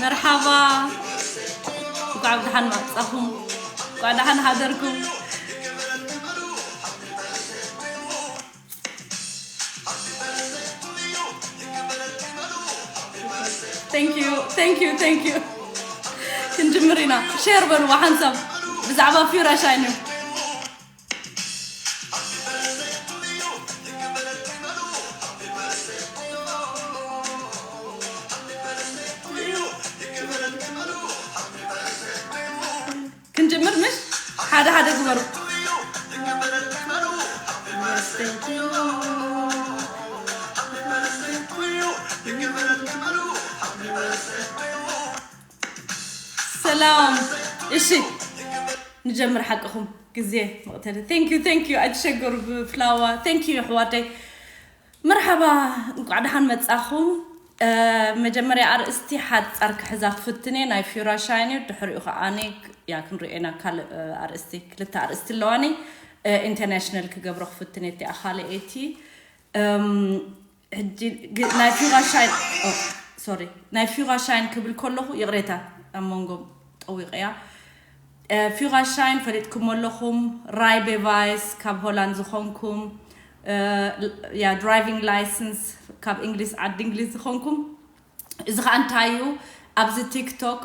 መርሓባ፣ እንኳዕ ብደሓን መጻኹም፣ እንኳዕ ደሓን ሓደርኩም። Thank you, thank you, thank you። ክንጅምር ኢና። ሼር በልዋ ሓንሳብ ብዛዕባ ፊራ ሻይን እዩ። ክንጅምር ምሽ ሓደ ሓደ ግበሩ። ሰላም። እሺ፣ ንጀምር ሓቅኹም። ግዜ መቕተሊ። Thank you, thank you። ኣይትሸገሩ ብፍላዋ። Thank you ኣሕዋተይ። መርሓባ፣ እንቋዕ ደሓን መጻኹም። መጀመርያ ኣርእስቲ ሓጻር ክሕዛ ክፍትን እየ፣ ናይ ፊራ ሻይን እዩ። ድሕሪኡ ከኣ ያ ክንሪኦ ኢና ካልእ ኣርእስቲ፣ ክልተ ኣርእስቲ ኣለዋኒ። ኢንተርናሽናል ክገብሮ ክፍትን እየ እቲኣ ካልኣይቲ። ሕጂ ናይ ፊራ ሻይን፣ ሶሪ፣ ናይ ፊራ ሻይን ክብል ከለኹ ይቕሬታ፣ ኣብ መንጎ ጠዊቐያ። ፊራ ሻይን ፈሊጥኩም ኣለኹም፣ ራይ ቤቫይስ ካብ ሆላንድ ዝኾንኩም፣ ያ ድራይቪንግ ላይሰንስ ካብ እንግሊዝ፣ ዓዲ እንግሊዝ ዝኾንኩም። እዚ ኸዓ እንታይ እዩ? ኣብዚ ቲክቶክ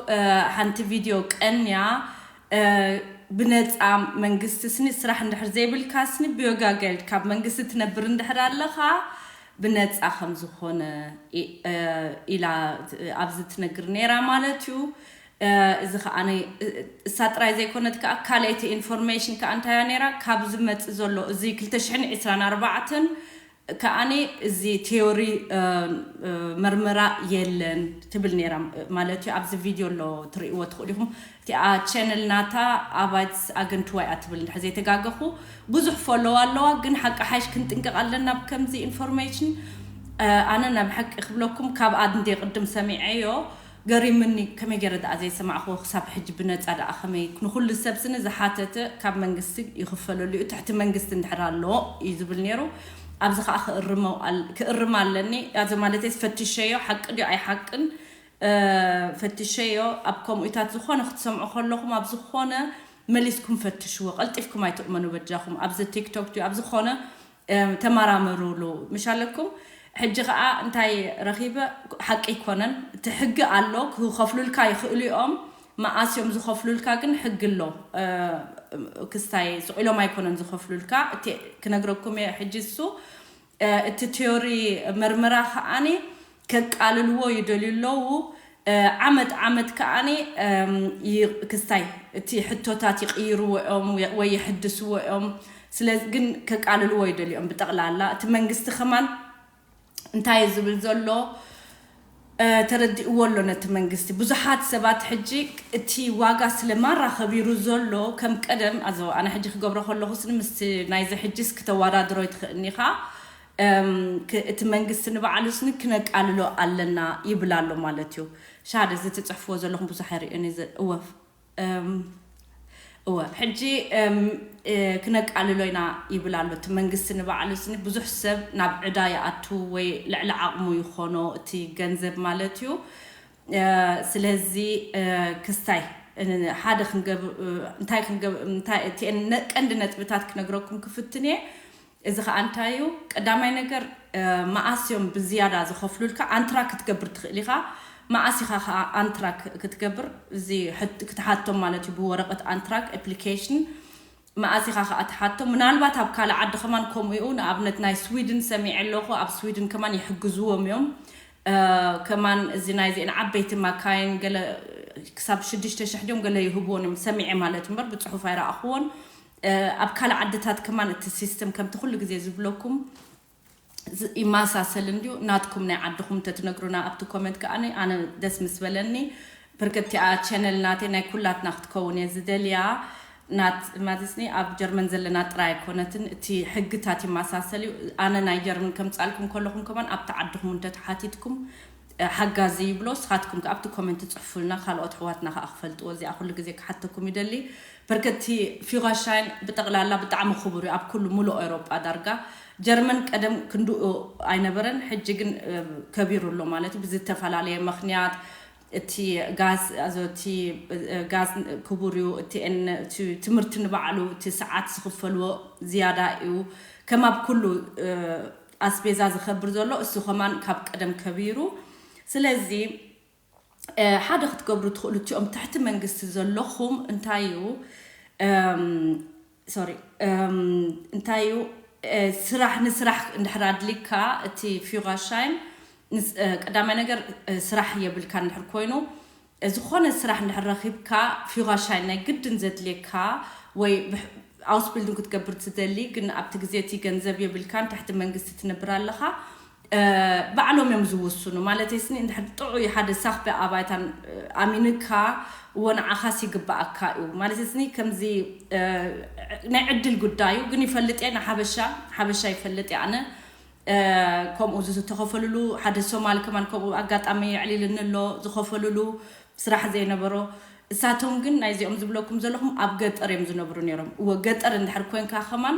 ሓንቲ ቪድዮ ቀንያ፣ ብነፃ፣ መንግስቲ ስኒ ስራሕ እንድሕር ዘይብልካ ስኒ ብዮጋገል ካብ መንግስቲ ትነብር እንድሕር ኣለኻ፣ ብነፃ ከም ዝኾነ ኢላ ኣብዚ ትነግር ነይራ ማለት እዩ። እዚ ኸዓ እሳ ጥራይ ዘይኮነት ከኣ ካልኣይቲ ኢንፎርሜሽን ከኣ እንታያ ነይራ? ካብ ዝመጽእ ዘሎ እዚ ክልተ ሽሕን ዕስራን ኣርባዕተን ከኣኒ እዚ ቴዎሪ መርመራ የለን ትብል ነይራ ማለት እዩ። ኣብዚ ቪድዮ ኣሎ፣ ትርእይዎ ትኽእሉ ኢኹም። እቲኣ ቻነል ናታ ኣባይትስ ኣገንትዋ እያ ትብል እንድሕር ዘይተጋገኹ። ብዙሕ ፎሎው ኣለዋ፣ ግን ሓቂ ሓይሽ ክንጥንቀቕ ኣለና ብከምዚ ኢንፎርሜሽን። ኣነ ናብ ሓቂ ክብለኩም፣ ካብኣ እንደ ቅድም ሰሚዐዮ ገሪምኒ፣ ከመይ ገይረ ደኣ ዘይሰማዕክዎ ክሳብ ሕጂ ብነጻ ደኣ ከመይ ንኹሉ ሰብ ስኒ ዝሓተተ ካብ መንግስቲ ይኽፈለሉ እዩ፣ ትሕቲ መንግስቲ እንድሕር ኣሎ እዩ ዝብል ነይሩ። ኣብዚ ኸዓ ክእርሞ ኣል-፣ ክእርም ኣለኒ። እዚ ማለተይስ ፈትሸዮ፣ ሓቂ ድዩ ኣይሓቅን፣ ፈትሸዮ። ኣብ ከምኡታት ዝኾነ ክትሰምዑ ከለኹም ኣብ ዝኾነ መሊስኩም ፈትሽዎ፣ ቀልጢፍኩም ኣይትእመኑ በጃኹም። ኣብዚ ቲክቶክ ድዩ ኣብ ዝኾነ ተመራመሩሉ ምሽ ኣለኩም። ሕጂ ኸዓ እንታይ ረኺበ? ሓቂ ኣይኮነን። እቲ ሕጊ ኣሎ፣ ክኸፍሉልካ ይኽእሉ እዮም። መኣስ እዮም ዝኸፍሉልካ ግን ሕጊ ኣሎ። ክስታይ ስቕ ኢሎም ኣይኮነን ዝኸፍሉልካ። እቲ ክነግረኩም እየ ሕጂ እሱ፣ እቲ ቲዮሪ መርመራ ኸዓኒ ከቃልልዎ ይደልዩ ኣለዉ። ዓመት ዓመት ከዓኒ ክስታይ እቲ ሕቶታት ይቕይርዎ እዮም ወይ ይሕድስዎ እዮም። ስለዚ ግን ከቃልልዎ ይደልዮም ብጠቕላላ። እቲ መንግስቲ ከማን እንታይ እዩ ዝብል ዘሎ ተረዲእዎ ኣሎ ነቲ መንግስቲ። ብዙሓት ሰባት ሕጂ እቲ ዋጋ ስለማራ ከቢሩ ዘሎ ከም ቀደም፣ ኣዞ ኣነ ሕጂ ክገብሮ ከለኹ ስኒ ምስቲ ናይዚ ሕጂስ ክተወዳድሮ ይትኽእልኒ ኢኻ። እቲ መንግስቲ ንባዕሉ ስኒ ክነቃልሎ ኣለና ይብል ኣሎ ማለት እዩ። ሻደ እዚ ትጽሕፍዎ ዘለኹም ብዙሕ ኣይርእዮን እየ። እወ፣ እወ፣ ሕጂ ክነቃልሎ ኢና ይብል ኣሎ እቲ መንግስቲ ንባዕሉ ስኒ። ብዙሕ ሰብ ናብ ዕዳ ይኣቱ ወይ ልዕሊ ዓቕሙ ይኾኖ እቲ ገንዘብ ማለት እዩ። ስለዚ ክስታይ ሓደ ክንገብ-፣ እንታይ ክንገብ-፣ እንታይ፣ እቲአን ነ-፣ ቀንዲ ነጥብታት ክነግረኩም ክፍትን እየ። እዚ ኸዓ እንታይ እዩ? ቀዳማይ ነገር፣ መኣስ እዮም ብዝያዳ ዝኸፍሉልካ? ኣንትራክ ክትገብር ትኽእል ኢኻ። መኣስ ኢኻ ኸዓ ኣንትራክ ክትገብር? እዚ ሕት-፣ ክትሓቶም ማለት እዩ፣ ብወረቐት ኣንትራክ ኣፕሊኬሽን። መኣስ ኢኻ ኸዓ ትሓቶም? ምናልባት ኣብ ካልእ ዓዲ ከማን ከምኡ እዩ። ንኣብነት ናይ ስዊድን ሰሚዐ ኣለኹ፣ ኣብ ስዊድን ከማን ይሕግዝዎም እዮም። ከማን እዚ ናይዚአን ዓበይቲ ማካይን ገለ ክሳብ ሽዱሽተ ሽሕ ድዮም ገለ ይህብዎን እዮም፣ ሰሚዐ ማለት እምበር ብጽሑፍ ኣይረኣኽዎን። ኣብ ካልእ ዓድታት ከማን እቲ ሲስተም ከምቲ ኩሉ ግዜ ዝብለኩም ዝ-፣ ይመሳሰል እንድዩ። ናትኩም ናይ ዓድኹም እንተትነግሩና ኣብቲ ኮመንት ከኣ ኣነ ደስ ምስ በለኒ። ብርክቲኣ ቻነል ናተይ ናይ ኩላትና ክትከውን እየ ዝደልያ። ናት-፣ ማለትኒ ኣብ ጀርመን ዘለና ጥራይ ኣይኮነትን፣ እቲ ሕግታት ይመሳሰል እዩ። ኣነ ናይ ጀርመን ከምጻልኩም ከለኹም ከማን ኣብቲ ዓድኹም እንተተሓቲትኩም ሓጋዚ ይብሎ። ንስኻትኩም ከኣ ኣብቲ ኮመንት ጽሕፉልና፣ ካልኦት ኣሕዋትና ከኣ ክፈልጥዎ። እዚኣ ኩሉ ግዜ ክሓተኩም ይደሊ። በርከቲ ፊጋሻይን ብጠቕላላ ብጣዕሚ ክቡር እዩ ኣብ ኩሉ ሙሉእ ኤውሮጳ ዳርጋ። ጀርመን ቀደም ክንድኡ ኣይነበረን፣ ሕጂ ግን ከቢሩ ኣሎ ማለት እዩ። ብዝተፈላለየ ምኽንያት እቲ ጋዝ ኣዞ እቲ ጋዝ ክቡር እዩ። እቲ ትምህርቲ ንባዕሉ እቲ ሰዓት ዝኽፈልዎ ዝያዳ እዩ። ከም ኣብ ኩሉ ኣስቤዛ ዝኸብር ዘሎ እሱ ከማን ካብ ቀደም ከቢሩ። ስለዚ ሓደ ክትገብሩ ትኽእሉ እቲኦም ትሕቲ መንግስቲ ዘለኹም እንታይ እዩ ሶሪ እንታይ እዩ ስራሕ ንስራሕ እንድሕር ኣድሊካ እቲ ፊጋሻይን ቀዳማይ ነገር ስራሕ የብልካ እንድሕር ኮይኑ ዝኾነ ስራሕ እንድሕር ረኺብካ ፊጋሻይን ናይ ግድን ዘድልየካ ወይ ኣውስቢልዱን ክትገብር ትደሊ ግን ኣብቲ ግዜ እቲ ገንዘብ የብልካን ትሕቲ መንግስቲ ትነብር ኣለኻ ባዕሎም እዮም ዝውስኑ ማለት ስኒ እንድሕር ጥዑይ ሓደ ሳኽቢ ኣባይታን ኣሚንካ እዎ ንዓኻስ ይግባኣካ እዩ ማለት ስኒ ከምዚ ናይ ዕድል ጉዳይ እዩ ግን ይፈልጥ እየ ንሓበሻ ሓበሻ ይፈልጥ እየ ኣነ ከምኡ ዝተኸፈልሉ ሓደ ሶማል ከማን ከምኡ ኣጋጣሚ የዕሊልኒ ኣሎ ዝኸፈልሉ ስራሕ ዘይነበሮ እሳቶም ግን ናይዚኦም ዝብለኩም ዘለኹም ኣብ ገጠር እዮም ዝነብሩ ነይሮም እዎ ገጠር እንድሕር ኮንካ ከማን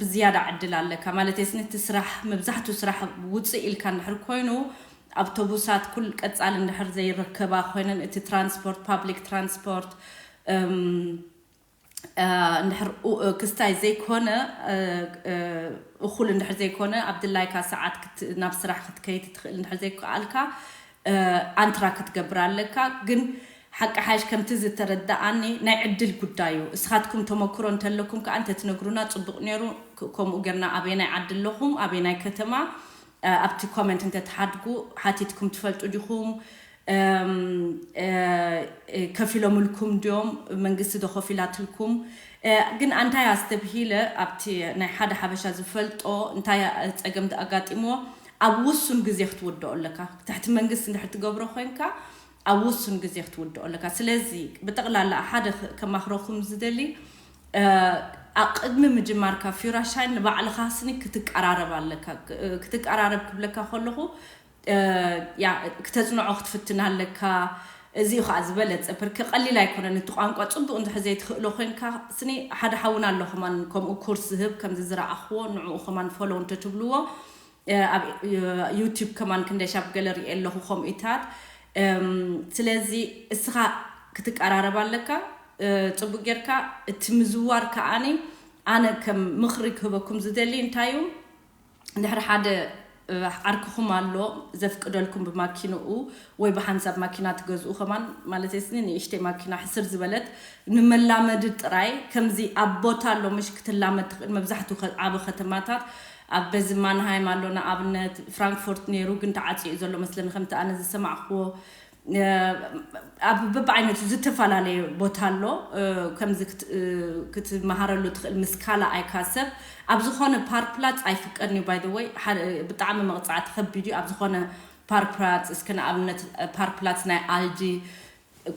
ብዝያዳ ዕድል ኣለካ ማለት ስኒ እቲ ስራሕ መብዛሕትኡ ስራሕ ውፅእ ኢልካ እንድሕር ኮይኑ ኣውቶቡሳት ኩል ቀፃል እንድሕር ዘይረከባ ኮይነን እቲ ትራንስፖርት ፓብሊክ ትራንስፖርት እንድሕር ክስታይ ዘይኮነ እኹል እንድሕር ዘይኮነ ኣብ ድላይካ ሰዓት ናብ ስራሕ ክትከይድ ትኽእል እንድሕር ዘይከኣልካ ኣንትራ ክትገብር ኣለካ ግን ሓቂ ሓይሽ ከምቲ ዝተረዳኣኒ ናይ ዕድል ጉዳይ እዩ እስኻትኩም ተመክሮ እንተለኩም ከዓ እንተትነግሩና ፅቡቅ ነይሩ ከምኡ ገርና ኣበየናይ ዓዲ ኣለኹም ኣበየናይ ከተማ ኣብቲ ኮመንት እንተትሓድጉ ሓቲትኩም ትፈልጡ ዲኹም ከፊሎምልኩም ድዮም መንግስቲ ዶ ከፊላትልኩም ግን ኣንታይ ኣስተብሂለ ኣብቲ ናይ ሓደ ሓበሻ ዝፈልጦ እንታይ ፀገም ኣጋጢምዎ ኣብ ውሱን ግዜ ክትውድኦ ኣለካ ትሕቲ መንግስቲ እንድሕር ትገብሮ ኮይንካ ኣብ ውሱን ግዜ ክትውድኦ ኣለካ ስለዚ ብጠቕላላ ሓደ ከማኽረኩም ዝደሊ ኣብ ቅድሚ ምጅማርካ ፊራሻይ ንባዕልኻ ስኒ ክትቀራረብ ኣለካ ክትቀራረብ ክብለካ ከለኹ ክተፅንዖ ክትፍትን ኣለካ እዚ ከዓ ዝበለፀ ፕርክ ቀሊል ኣይኮነን እቲ ቋንቋ ፅቡቅ እንድሕር ዘይትኽእሎ ኮይንካ ስኒ ሓደ ሓውና ኣሎ ከማን ከምኡ ኮርስ ዝህብ ከምዚ ዝረኣኽዎ ንዕኡ ከማን ፎሎ እንተትብልዎ ኣብ ዩቲብ ከማን ክንደሻብ ገለ ርኤ ኣለኹ ከምኡታት ስለዚ እስኻ ክትቀራረብ ኣለካ ፅቡቅ ጌርካ እቲ ምዝዋር ከዓኒ ኣነ ከም ምኽሪ ክህበኩም ዝደሊ እንታይ እዩ እንድሕር ሓደ ዓርክኹም ኣሎ ዘፍቅደልኩም ብማኪንኡ ወይ ብሓንሳብ ማኪና ትገዝኡ ከማን ማለት ስኒ ንእሽተይ ማኪና ሕስር ዝበለት ንመላመዲ ጥራይ ከምዚ ኣብ ቦታ ኣሎ ምሽ ክትላመድ ትኽእል መብዛሕትኡ ዓብ ከተማታት ኣብ በዚ ማንሃይም ኣሎ ንኣብነት ፍራንክፎርት ነይሩ ግን ተዓፅኡ ዘሎ መስለኒ ከምቲ ኣነ ዝሰማዕክዎ ኣብ በብዓይነቱ ዝተፈላለየ ቦታ ኣሎ ከምዚ ክትመሃረሉ ትኽእል ምስ ካልኣይካ ሰብ ኣብ ዝኾነ ፓርፕላትስ ኣይፍቀድን እዩ ባይ ወይ ብጣዕሚ መቕፃዕቲ ከቢድ እዩ ኣብ ዝኾነ ፓርፕላትስ እስከ ንኣብነት ፓርፕላትስ ናይ ኣልጂ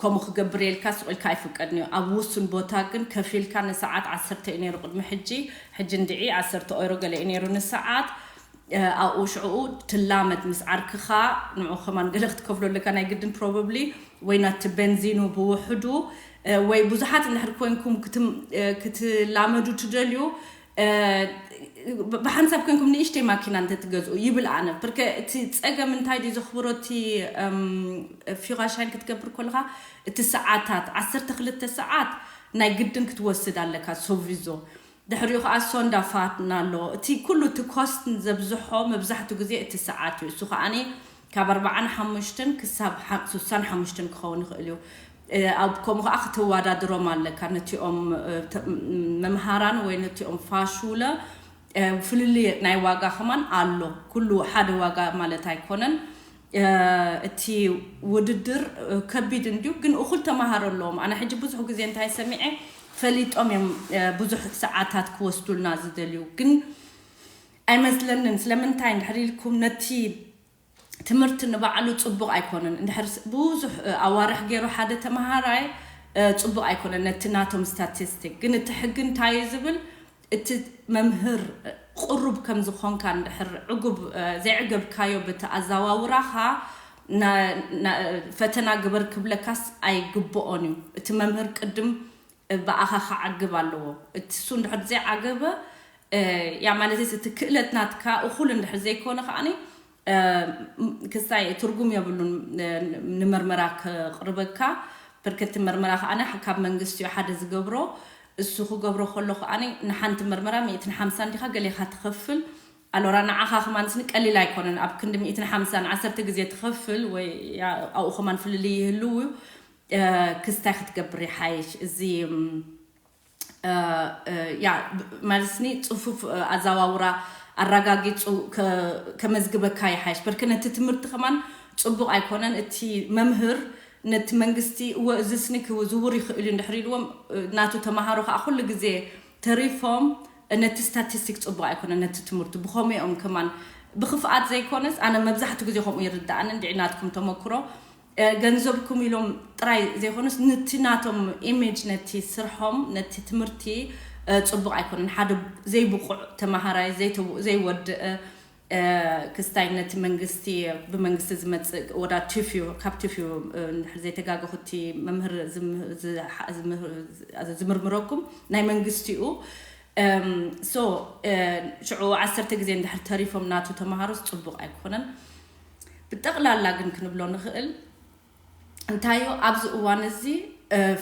ከምኡ ክገብር የልካ ስቑልካ ኣይፍቀድን እዩ ኣብ ውሱን ቦታ ግን ከፊልካ ንሰዓት ዓሰርተ እዩ ነይሩ ቅድሚ ሕጂ ሕጂ እንድዒ ዓሰርተ ኦይሮ ገለ እዩ ነይሩ ንሰዓት ኣብኡ ሽዕኡ ትላመድ ምስ ዓርክኻ ንዑ ከማን ገለ ክትከፍሎ ኣለካ ናይ ግድን ፕሮባብሊ ወይ ናቲ በንዚኑ ብውሕዱ ወይ ብዙሓት እንድሕር ኮይንኩም ክትላመዱ ትደልዩ ብሓንሳብ ኮይንኩም ንእሽተይ ማኪና እንተትገዝኡ ይብል ኣነ ብርከ እቲ ፀገም እንታይ ድዩ ዘኽብሮ እቲ ፊቓሻይን ክትገብር ከለካ እቲ ሰዓታት ዓሰርተ ክልተ ሰዓት ናይ ግድን ክትወስድ ኣለካ ሶቪዞ ድሕሪኡ ከዓ ሶንዳ ፋትና ኣሎ እቲ ኩሉ እቲ ኮስት ዘብዝሖ መብዛሕቱ ግዜ እቲ ሰዓት እዩ እሱ ከዓኒ ካብ ኣርባዓን ሓሙሽተን ክሳብ ስሳን ሓሙሽተን ክኸውን ይኽእል እዩ ኣብ ከምኡ ከዓ ክትወዳድሮም ኣለካ ነቲኦም መምሃራን ወይ ነቲኦም ፋሹለ ፍልልይ ናይ ዋጋ ከማን ኣሎ ኩሉ ሓደ ዋጋ ማለት ኣይኮነን እቲ ውድድር ከቢድ እንድዩ ግን እኹል ተማሃሮ ኣለዎም ኣነ ሕጂ ብዙሕ ግዜ እንታይ ሰሚዐ ፈሊጦም እዮም ብዙሕ ሰዓታት ክወስዱልና ዝደልዩ ግን ኣይመስለንን ስለምንታይ እንድሕር ኢልኩም ነቲ ትምህርቲ ንባዕሉ ፅቡቅ ኣይኮነን እንድሕር ብዙሕ ኣዋርሕ ገይሩ ሓደ ተምሃራይ ፅቡቅ ኣይኮነን ነቲ ናቶም ስታቲስቲክ ግን እቲ ሕጊ እንታይ እዩ ዝብል እቲ መምህር ቅሩብ ከም ዝኾንካ እንድሕር ዕጉብ ዘይዕገብካዮ በቲ ኣዘዋውራኻ ፈተና ግበር ክብለካስ ኣይግብኦን እዩ እቲ መምህር ቅድም ብኣኻ ክዓግብ ኣለዎ እቲ እሱ እንድሕር ዘይዓገበ ያ ማለት እቲ ክእለት ናትካ እኹል እንድሕር ዘይኮነ ከዓኒ ክስታይ ትርጉም የብሉን። ንመርመራ ክቕርበካ፣ ብርክቲ መርመራ ከዓነ ካብ መንግስቲ እዩ ሓደ ዝገብሮ። እሱ ክገብሮ ከሎ ከዓኒ ንሓንቲ መርመራ ሚእትን ሓምሳን ዲኻ ገሌኻ ትኸፍል። ኣሎራ ንዓኻ ከማን ስኒ ቀሊል ኣይኮነን። ኣብ ክንዲ ሚእትን ሓምሳን ዓሰርተ ግዜ ትኸፍል ወይ ኣብኡ ከማን ፍልልይ ይህልው እዩ። ክስታይ ክትገብር ይሓይሽ። እዚ ያ ማለትኒ ጽፉፍ ኣዛዋውራ ኣረጋጊጹ ከመዝግበካ ይሓይሽ። በርክ ነቲ ትምህርቲ ከማን ጽቡቕ ኣይኮነን። እቲ መምህር ነቲ መንግስቲ እወ እዚ ስኒ ክዝውር ይኽእል እዩ እንድሕር ኢልዎም፣ ናቱ ተማሃሮ ከዓ ኩሉ ግዜ ተሪፎም ነቲ ስታቲስቲክ ጽቡቕ ኣይኮነን። ነቲ ትምህርቲ ብኸምኡ እዮም ከማን ብክፍኣት ዘይኮነስ ኣነ መብዛሕትኡ ግዜ ከምኡ ይርድኣኒ። እንድዒ ናትኩም ተመክሮ ገንዘብኩም ኢሎም ጥራይ ዘይኮኑስ ነቲ ናቶም ኢሜጅ፣ ነቲ ስርሖም፣ ነቲ ትምህርቲ ጽቡቕ ኣይኮነን። ሓደ ዘይብቑዕ ተማሃራይ ዘይተው- ዘይወድእ ክስታይ ነቲ መንግስቲ ብመንግስቲ ዝመፅእ ወዳ ቲፍ እዩ። ካብ ቲፍ እዩ እንድሕር ዘይተጋገኹ እቲ መምህር ዝም- ዝሓ- ዝምህር- ዝምርምረኩም ናይ መንግስቲ እዩ። ሶ ሽዑ ዓሰርተ ግዜ እንድሕር ተሪፎም ናቱ ተምሃሮስ ፅቡቕ ኣይኮነን። ብጠቕላላ ግን ክንብሎ ንኽእል እንታዮ ኣብዚ እዋን እዚ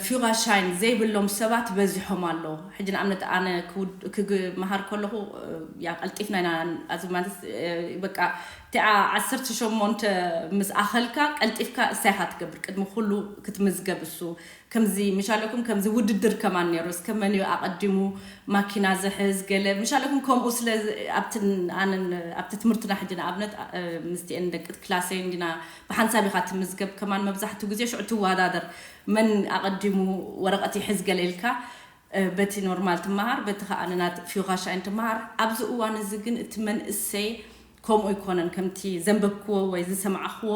ፊራ ሻይን ዘይብሎም ሰባት በዚሖም ኣሎ። ሕጂ ንኣብነት ኣነ ክምሃር ከለኹ ያ ቀልጢፍና ኢና ኣዚ ማለት በቃ እቲኣ ዓሰርተ ሸሞንተ ምስ ኣኸልካ ቀልጢፍካ እሳይኻ ትገብር ቅድሚ ኩሉ ክትምዝገብ እሱ ከምዚ ምሻለኩም ከምዚ ውድድር ከማን ነይሩ እስከ መን እዩ ኣቐዲሙ ማኪና ዝሕዝ ገለ ምሻለኩም ከምኡ ስለ ኣብትን ኣንን ኣብቲ ትምህርትና ሕጂ ንኣብነት ምስቲኤን ደቂ ክላሰይ እንዲና ብሓንሳብ ኢኻ ትምዝገብ ከማን መብዛሕትኡ ግዜ ሽዑ ትወዳደር መን ኣቐዲሙ ወረቐት ይሕዝ ገለ ኢልካ በቲ ኖርማል ትመሃር በቲ ከዓ ንናት ፊውኻሻይን ትመሃር ኣብዚ እዋን እዚ ግን እቲ መንእሰይ ከምኡ ይኮነን ከምቲ ዘንበብክዎ ወይ ዝሰማዕክዎ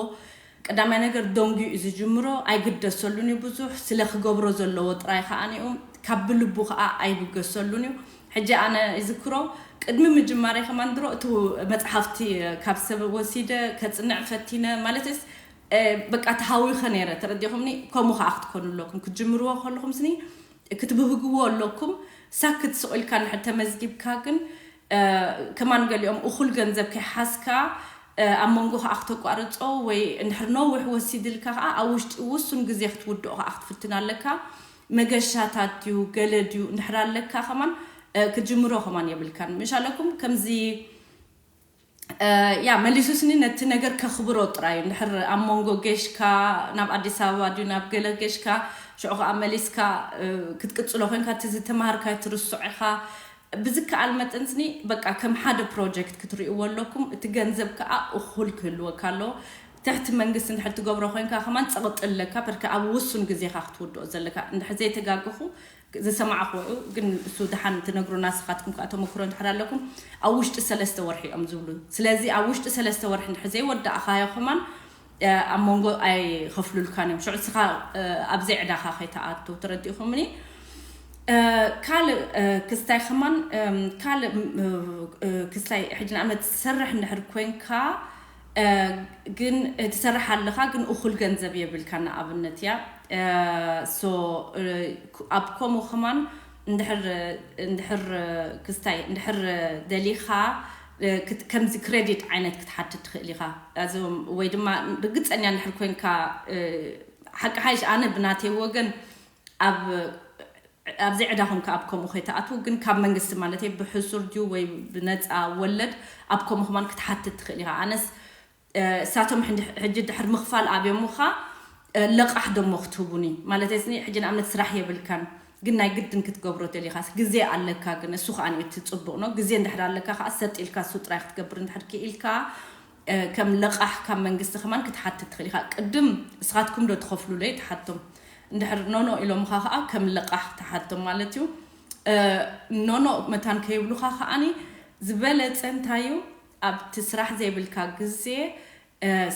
ቀዳማይ ነገር ደንጉዩ እዩ ዝጅምሮ ኣይግደሰሉን እዩ ብዙሕ ስለ ክገብሮ ዘለዎ ጥራይ ከዓ ኒኡ ካብ ብልቡ ከዓ ኣይብገሰሉን እዩ ሕጂ ኣነ ይዝክሮ ቅድሚ ምጅማር ከማን ድሮ እቲ መፅሓፍቲ ካብ ሰብ ወሲደ ከፅንዕ ፈቲነ ማለትስ በቃ ተሃዊኸ ነይረ ተረዲኹምኒ ከምኡ ከዓ ክትኮኑ ኣለኩም ክትጅምርዎ ከለኹም ስኒ ክትብህግዎ ኣለኩም ሳክት ስቕ ኢልካ ንድሕር ተመዝጊብካ ግን ከማን ገሊኦም እኹል ገንዘብ ከይሓዝካ ኣብ መንጎ ከዓ ክተቋርፆ ወይ እንድሕር ነዊሕ ወሲድልካ ከዓ ኣብ ውሽጢ ውሱን ግዜ ክትውድኦ ከዓ ክትፍትን ኣለካ መገሻታት ድዩ ገለ ድዩ እንድሕር ኣለካ ከማን ክጅምሮ ከማን የብልካን ምሻለኩም ከምዚ ያ መሊሱ ስኒ ነቲ ነገር ከኽብሮ ጥራይ እንድሕር ኣብ መንጎ ጌሽካ ናብ ኣዲስ ኣበባ ድዩ ናብ ገለ ጌሽካ ሽዑ ከዓ መሊስካ ክትቅፅሎ ኮንካ እቲ ዝተምሃርካ ትርስዖ ኢኻ ብዝከኣል መጠን ስኒ በቃ ከም ሓደ ፕሮጀክት ክትርእይዎ ኣለኩም እቲ ገንዘብ ከዓ እኹል ክህልወካ ኣለዎ ትሕቲ መንግስቲ እንድሕር ትገብሮ ኮንካ ከማን ፀቕጢ ኣለካ በርካ ኣብ ውሱን ግዜኻ ክትውድኦ ዘለካ እንድሕር ዘይተጋግኹ ዝሰማዕኹ ግን እሱ ደሓን ትነግሩና ስኻትኩም ከዓ ተመክሮ እንድሕር ኣለኩም ኣብ ውሽጢ ሰለስተ ወርሒ እዮም ዝብሉ ስለዚ ኣብ ውሽጢ ሰለስተ ወርሒ እንድሕር ዘይወዳእኻዮ ከማን ኣብ መንጎ ኣይኸፍሉልካን እዮም ሽዑ ስኻ ኣብዘይ ዕዳኻ ከይተኣቱ ተረዲእኹምኒ ካልእ ክስታይ ከማን ካልእ ክስታይ ሕጂ ንኣብነት ትሰርሕ እንድሕር ኮንካ ግን ትሰርሕ ኣለኻ ግን እኹል ገንዘብ የብልካ ንኣብነት እያ ሶ ኣብ ከምኡ ከማን እንድሕር እንድሕር ክስታይ እንድሕር ደሊኻ ከምዚ ክሬዲት ዓይነት ክትሓትት ትኽእል ኢኻ ወይ ድማ ርግፀኛ እንድሕር ኮንካ ሓቂ ሓይሽ ኣነ ብናተይ ወገን ኣብ ኣብዚ ዕዳ ኮንካ ኣብ ከምኡ ከይተኣትዉ ግን ካብ መንግስቲ ማለት ብሕሱር ድዩ ወይ ብነፃ ወለድ ኣብ ከምኡ ከማን ክትሓትት ትኽእል ኢኻ ኣነስ እሳቶም ሕጂ ድሕር ምኽፋል ኣብዮምኻ ለቃሕ ደሞ ክትህቡኒ ማለት ስኒ ሕጂ ንኣብነት ስራሕ የብልካን ግን ናይ ግድን ክትገብሮ ደሊኻስ ግዜ ኣለካ ግን እሱ ከዓ እቲ ፅቡቕ ነው ግዜ እንድሕር ኣለካ ከዓ ሰጥ ኢልካ እሱ ጥራይ ክትገብር እንድሕር ክኢልካ ከም ለቃሕ ካብ መንግስቲ ከማን ክትሓትት ትኽእል ኢኻ ቅድም እስኻትኩም ዶ ትኸፍሉለይ ትሓቶም እንድሕር ኖኖ ኢሎምኻ ከዓ ከም ለቃሕ ትሓቶም ማለት እዩ ኖኖ መታን ከይብሉኻ ከዓኒ ዝበለፀ እንታይ እዩ ኣብቲ ስራሕ ዘይብልካ ግዜ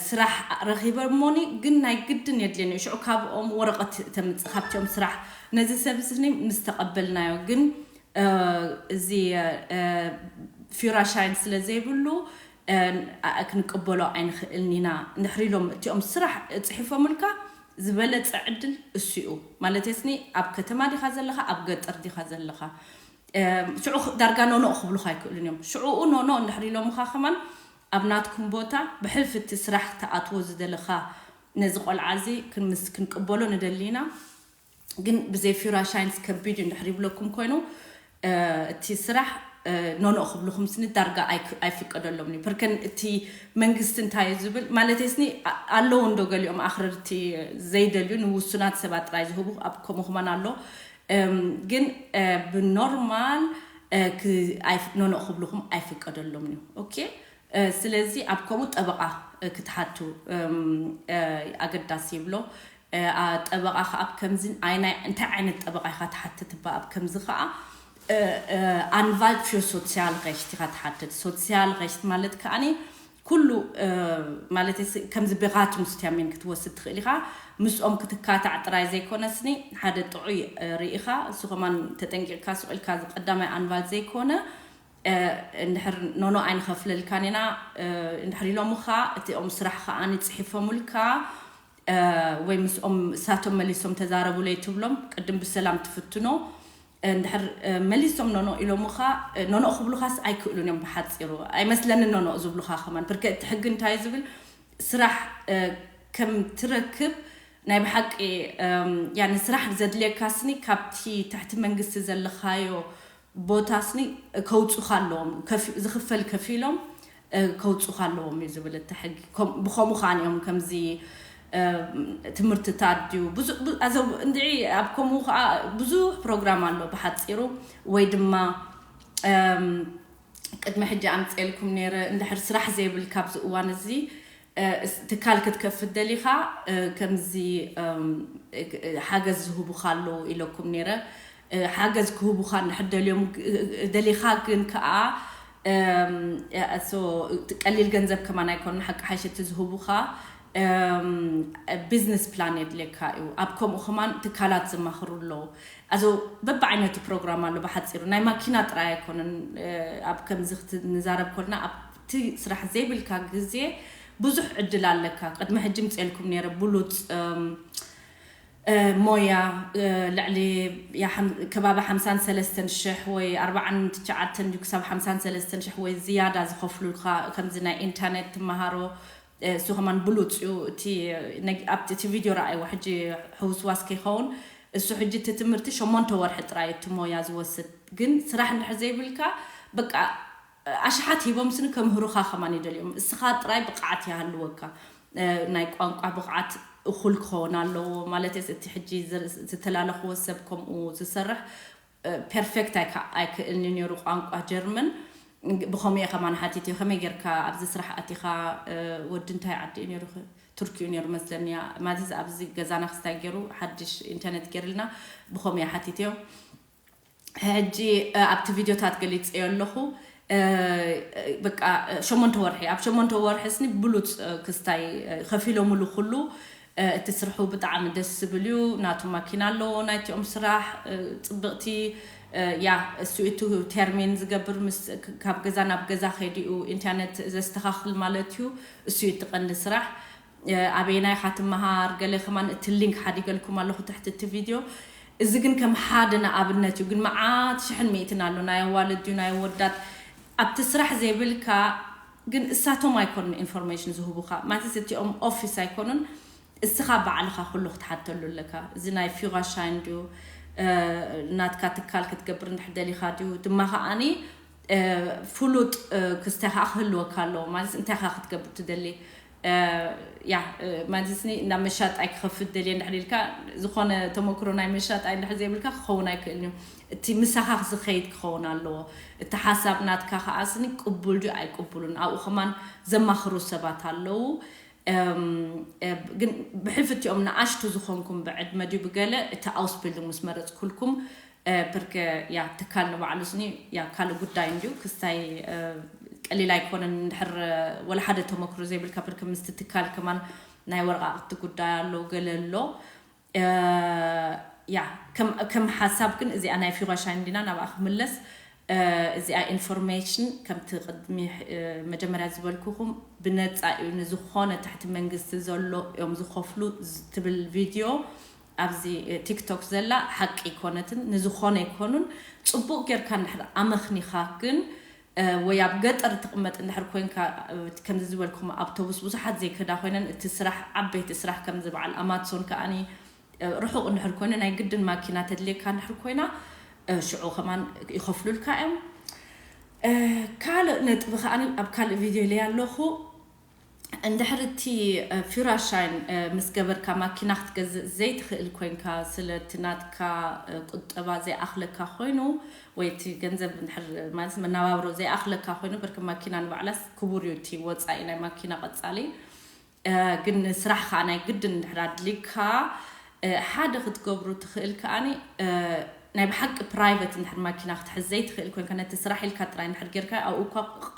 ስራሕ ረኺበ እሞኒ ግን ናይ ግድን የድልየኒ ሽዑ ካብኦም ወረቐት ተምፅእ ካብቲኦም ስራሕ ነዚ ሰብ ስኒ ምስ ተቐበልናዮ ግን እዚ ፊራ ሻይን ስለ ዘይብሉ ክንቅበሎ ኣይንኽእልን ኢና እንድሕር ኢሎም እቲኦም ስራሕ ፅሒፎምልካ ዝበለፀ ዕድል እሱ እዩ ማለት ስኒ ኣብ ከተማ ዲኻ ዘለኻ ኣብ ገጠር ዲኻ ዘለኻ ሽዑ ዳርጋ ኖኖ ክብሉኻ ኣይክእሉን እዮም ሽዑኡ ኖኖ እንድሕር ኢሎምኻ ከማን ኣብ ናትኩም ቦታ ብሕልፊ እቲ ስራሕ ክትኣትዎ ዝደለኻ ነዚ ቆልዓ እዚ ክንምስ ክንቅበሎ ንደሊ ኢና። ግን ብዘይ ፊራ ሻይንስ ከቢድ እዩ እንድሕር ይብለኩም ኮይኑ እቲ ስራሕ ኖኖ ክብልኹም ስኒ ዳርጋ ኣይፍቀደሎም እዩ ፐርከን እቲ መንግስቲ እንታይ እዩ ዝብል ማለት ስኒ ኣለዉ እንዶ ገሊኦም ኣኽረርቲ ዘይደልዩ ንውሱናት ሰባት ጥራይ ዝህቡ ኣብ ከምኡ ክማን ኣሎ ግን ብኖርማል ኖኖ ክብልኹም ኣይፍቀደሎም እዩ ኦኬ ስለዚ ኣብ ከምኡ ጠበቓ ክትሓቱ ኣገዳሲ ይብሎ ጠበቓ ከዓ ኣብ ከምዚ እንታይ ዓይነት ጠበቓ ኢኻ ትሓትት እባ ኣብ ከምዚ ከዓ ኣንቫልት ፊ ሶሲያል ሬሽት ኢኻ ትሓትት ሶሲያል ሬሽት ማለት ከዓኒ ኩሉ ማለት ከምዚ ብኻትም ስቲያሜን ክትወስድ ትኽእል ኢኻ ምስኦም ክትካታዕ ጥራይ ዘይኮነስኒ ሓደ ጥዑይ ርኢኻ እሱ ከማን ተጠንቂቕካ ስቕ ኢልካ ቀዳማይ ኣንቫልት ዘይኮነ እንድሕር ኖኖ ኣይንኸፍለልካን ኢና እንድሕር ኢሎምኻ እቲኦም ስራሕ ከዓ ንፅሒፎምልካ ወይ ምስኦም እሳቶም መሊሶም ተዛረቡለይ ትብሎም ቅድም ብሰላም ትፍትኖ እንድሕር መሊሶም ኖኖ ኢሎምኻ ኖኖ ክብሉኻስ ኣይክእሉን እዮም ብሓፂሩ ኣይመስለንን ኖኖ ዝብሉኻ ከማን ብርከ እቲ ሕጊ እንታይ ዝብል ስራሕ ከም ትረክብ ናይ ብሓቂ ስራሕ ዘድልየካ ስኒ ካብቲ ትሕቲ መንግስቲ ዘለኻዮ ቦታ ስኒ ከውፁኻ ኣለዎም ዝኽፈል ከፊሎም ከውፁኻ ኣለዎም እዩ ዝብል እቲ ሕጊ ብኸምኡ ከዓ እዮም ከምዚ ትምህርትታት ድዩ እንድዒ ኣብ ከምኡ ከዓ ብዙሕ ፕሮግራም ኣሎ ብሓፂሩ ወይ ድማ ቅድሚ ሕጂ ኣምፅኤልኩም ነይረ እንድሕር ስራሕ ዘይብል ካብዚ እዋን እዚ ትካል ክትከፍት ደሊኻ ከምዚ ሓገዝ ዝህቡኻ ኣለዉ ኢለኩም ነይረ ሓገዝ ክህቡኻ እንድሕር ደልዮም ደሊኻ ግን ከዓ ቀሊል ገንዘብ ከማን ኣይኮኑ ሓቂ ሓይሸቲ ዝህቡኻ ቢዝነስ ፕላን የድልየካ እዩ ኣብ ከምኡ ከማን ትካላት ዘማኽሩ ኣለዉ ኣዞ በብዓይነቱ ፕሮግራም ኣሎ ብሓፂሩ ናይ ማኪና ጥራይ ኣይኮነን ኣብ ከምዚ ንዛረብ ኮልና ኣብቲ ስራሕ ዘይብልካ ግዜ ብዙሕ ዕድል ኣለካ ቅድሚ ሕጂ ምፅኤልኩም ነይረ ብሉፅ ሞያ ልዕሊ ከባቢ ሓምሳን ሰለስተን ሽሕ ወይ ኣርባዓን ትሽዓተን ክሳብ ሓምሳን ሰለስተን ሽሕ ወይ ዝያዳ ዝኸፍሉልካ ከምዚ ናይ ኢንተርኔት ትመሃሮ እሱ ከማን ብሉፅ እዩ እቲ ኣብቲ ቪድዮ ረኣይዎ ሕጂ ሕውስዋስ ከይኸውን እሱ ሕጂ እቲ ትምህርቲ ሸሞንተ ወርሒ ጥራይ እቲ ሞያ ዝወስድ ግን ስራሕ እንድሕር ዘይብልካ በቃ ኣሽሓት ሂቦም ስኒ ከምህሩኻ ከማን ይደልዮም እስኻ ጥራይ ብቕዓት ይሃልወካ ናይ ቋንቋ ብቕዓት እኹል ክኸውን ኣለዎ ማለት እቲ ሕጂ ዝተላለኽዎ ሰብ ከምኡ ዝሰርሕ ፐርፌክት ኣይክእልኒ ነይሩ ቋንቋ ጀርመን ብኸምኡ እየ ከማን ሓቲት እዩ ከመይ ጌርካ ኣብዚ ስራሕ ኣቲኻ ወዲ እንታይ ዓዲ እዩ ነይሩ ቱርኪ እዩ ነይሩ መስለኒ ማለት ኣብዚ ገዛና ክስታይ ገይሩ ሓድሽ ኢንተርኔት ገይርልና ብኸምኡ እየ ሓቲት እዮ ሕጂ ኣብቲ ቪድዮታት ገሊፀዮ ኣለኹ በቃ ሸሞንተ ወርሒ ኣብ ሸሞንተ ወርሒ ስኒ ብሉፅ ክስታይ ከፊሎምሉ ኩሉ እቲ ስርሑ ብጣዕሚ ደስ ዝብል እዩ ናቱ ማኪና ኣለዎ ናይቲኦም ስራሕ ፅብቕቲ ያ እሱ እቲ ቴርሚን ዝገብር ምስ ካብ ገዛ ናብ ገዛ ከይዲኡ ኢንተርኔት ዘስተኻኽል ማለት እዩ እሱ እዩ እቲ ቀንዲ ስራሕ ኣበየናይ ኢኻ ትመሃር ገለ ከማን እቲ ሊንክ ሓዲገልኩም ኣለኹ ትሕቲ እቲ ቪድዮ እዚ ግን ከም ሓደ ንኣብነት እዩ ግን መዓት ሽሕን ሚእትን ኣሎ ናይ ኣዋልድ እዩ ናይ ወዳት ኣብቲ ስራሕ ዘይብልካ ግን እሳቶም ኣይኮኑን ኢንፎርሜሽን ዝህቡኻ ማለት እቲኦም ኦፊስ ኣይኮኑን እስኻ ባዕልኻ ኩሉ ክትሓተሉ ኣለካ እዚ ናይ ፊራ ሻይን ድዩ ናትካ ትካል ክትገብር እንድሕር ደሊኻ ድዩ ድማ ከዓኒ ፍሉጥ ክስታይ ከዓ ክህልወካ ኣለዎ ማለት እንታይ ከዓ ክትገብር ትደሊ ያ ማለት ስኒ ናብ መሻጣይ ክኸፍት ደልየ እንድሕር ኢልካ ዝኾነ ተመክሮ ናይ መሻጣይ እንድሕር ዘይብልካ ክኸውን ኣይክእልን እዩ እቲ ምሳኻ ዝኸይድ ክኸውን ኣለዎ እቲ ሓሳብ ናትካ ከዓ ስኒ ቅቡል ድዩ ኣይቅቡሉን ኣብኡ ከማን ዘማኽሩ ሰባት ኣለዉ ግን ብሕልፊ እቲኦም ንኣሽቱ ዝኾንኩም ብዕድመ ድዩ ብገለ እቲ ኣውስቢልዲንግ ምስ መረፅኩልኩም ብርከ ያ ትካል ንባዕሉ ስኒ ያ ካልእ ጉዳይ እንድዩ ክስታይ ቀሊል ኣይኮነን እንድሕር ወላ ሓደ ተመክሮ ዘይብልካ ብርከ ምስቲ ትካል ከማን ናይ ወረቃቅቲ ጉዳይ ኣሎ ገለ ኣሎ ያ ከም ሓሳብ ግን እዚኣ ናይ ፊጓሻ እንዲና ናብኣ ክምለስ እዚኣ ኢንፎርሜሽን ከምቲ ቅድሚ መጀመርያ ዝበልኩኹም ብነፃ እዩ ንዝኾነ ትሕቲ መንግስቲ ዘሎ እዮም ዝኸፍሉ ትብል ቪድዮ ኣብዚ ቲክቶክ ዘላ ሓቂ ኣይኮነትን ንዝኾነ ኣይኮኑን ፅቡቅ ጌርካ እንድሕር ኣመኽኒኻ ግን ወይ ኣብ ገጠር ትቕመጥ እንድሕር ኮይንካ፣ ከምዚ ዝበልኩም ኣውቶቡስ ብዙሓት ዘይከዳ ኮይነን፣ እቲ ስራሕ ዓበይቲ ስራሕ ከምዚ በዓል ኣማትሶን ከኣኒ ርሑቕ እንድሕር ኮይኑ ናይ ግድን ማኪና ተድልየካ እንድሕር ኮይና፣ ሽዑ ከማን ይኸፍሉልካ እዮም። ካልእ ነጥቢ ከኣ ኣብ ካልእ ቪድዮ ኢለያ ኣለኹ። እንድሕር እቲ ፊራሻይን ምስ ገበርካ ማኪና ክትገዝእ ዘይትኽእል ኮይንካ፣ ስለ እቲ ናትካ ቁጠባ ዘይኣኽለካ ኮይኑ፣ ወይ እቲ ገንዘብ እንድሕር ማለት መናባብሮ ዘይኣኽለካ ኮይኑ፣ በርክ ማኪና ንባዕላስ ክቡር እዩ እቲ ወፃኢ ናይ ማኪና ቀፃሊ። ግን ስራሕ ከዓ ናይ ግድን እንድሕር ኣድሊካ ሓደ ክትገብሩ ትኽእል ከዓኒ፣ ናይ ብሓቂ ፕራይቨት እንድሕር ማኪና ክትሕዝ ዘይትኽእል ኮንካ፣ ነቲ ስራሕ ኢልካ ጥራይ እንድሕር ጌርካ፣ ኣብኡ እኳ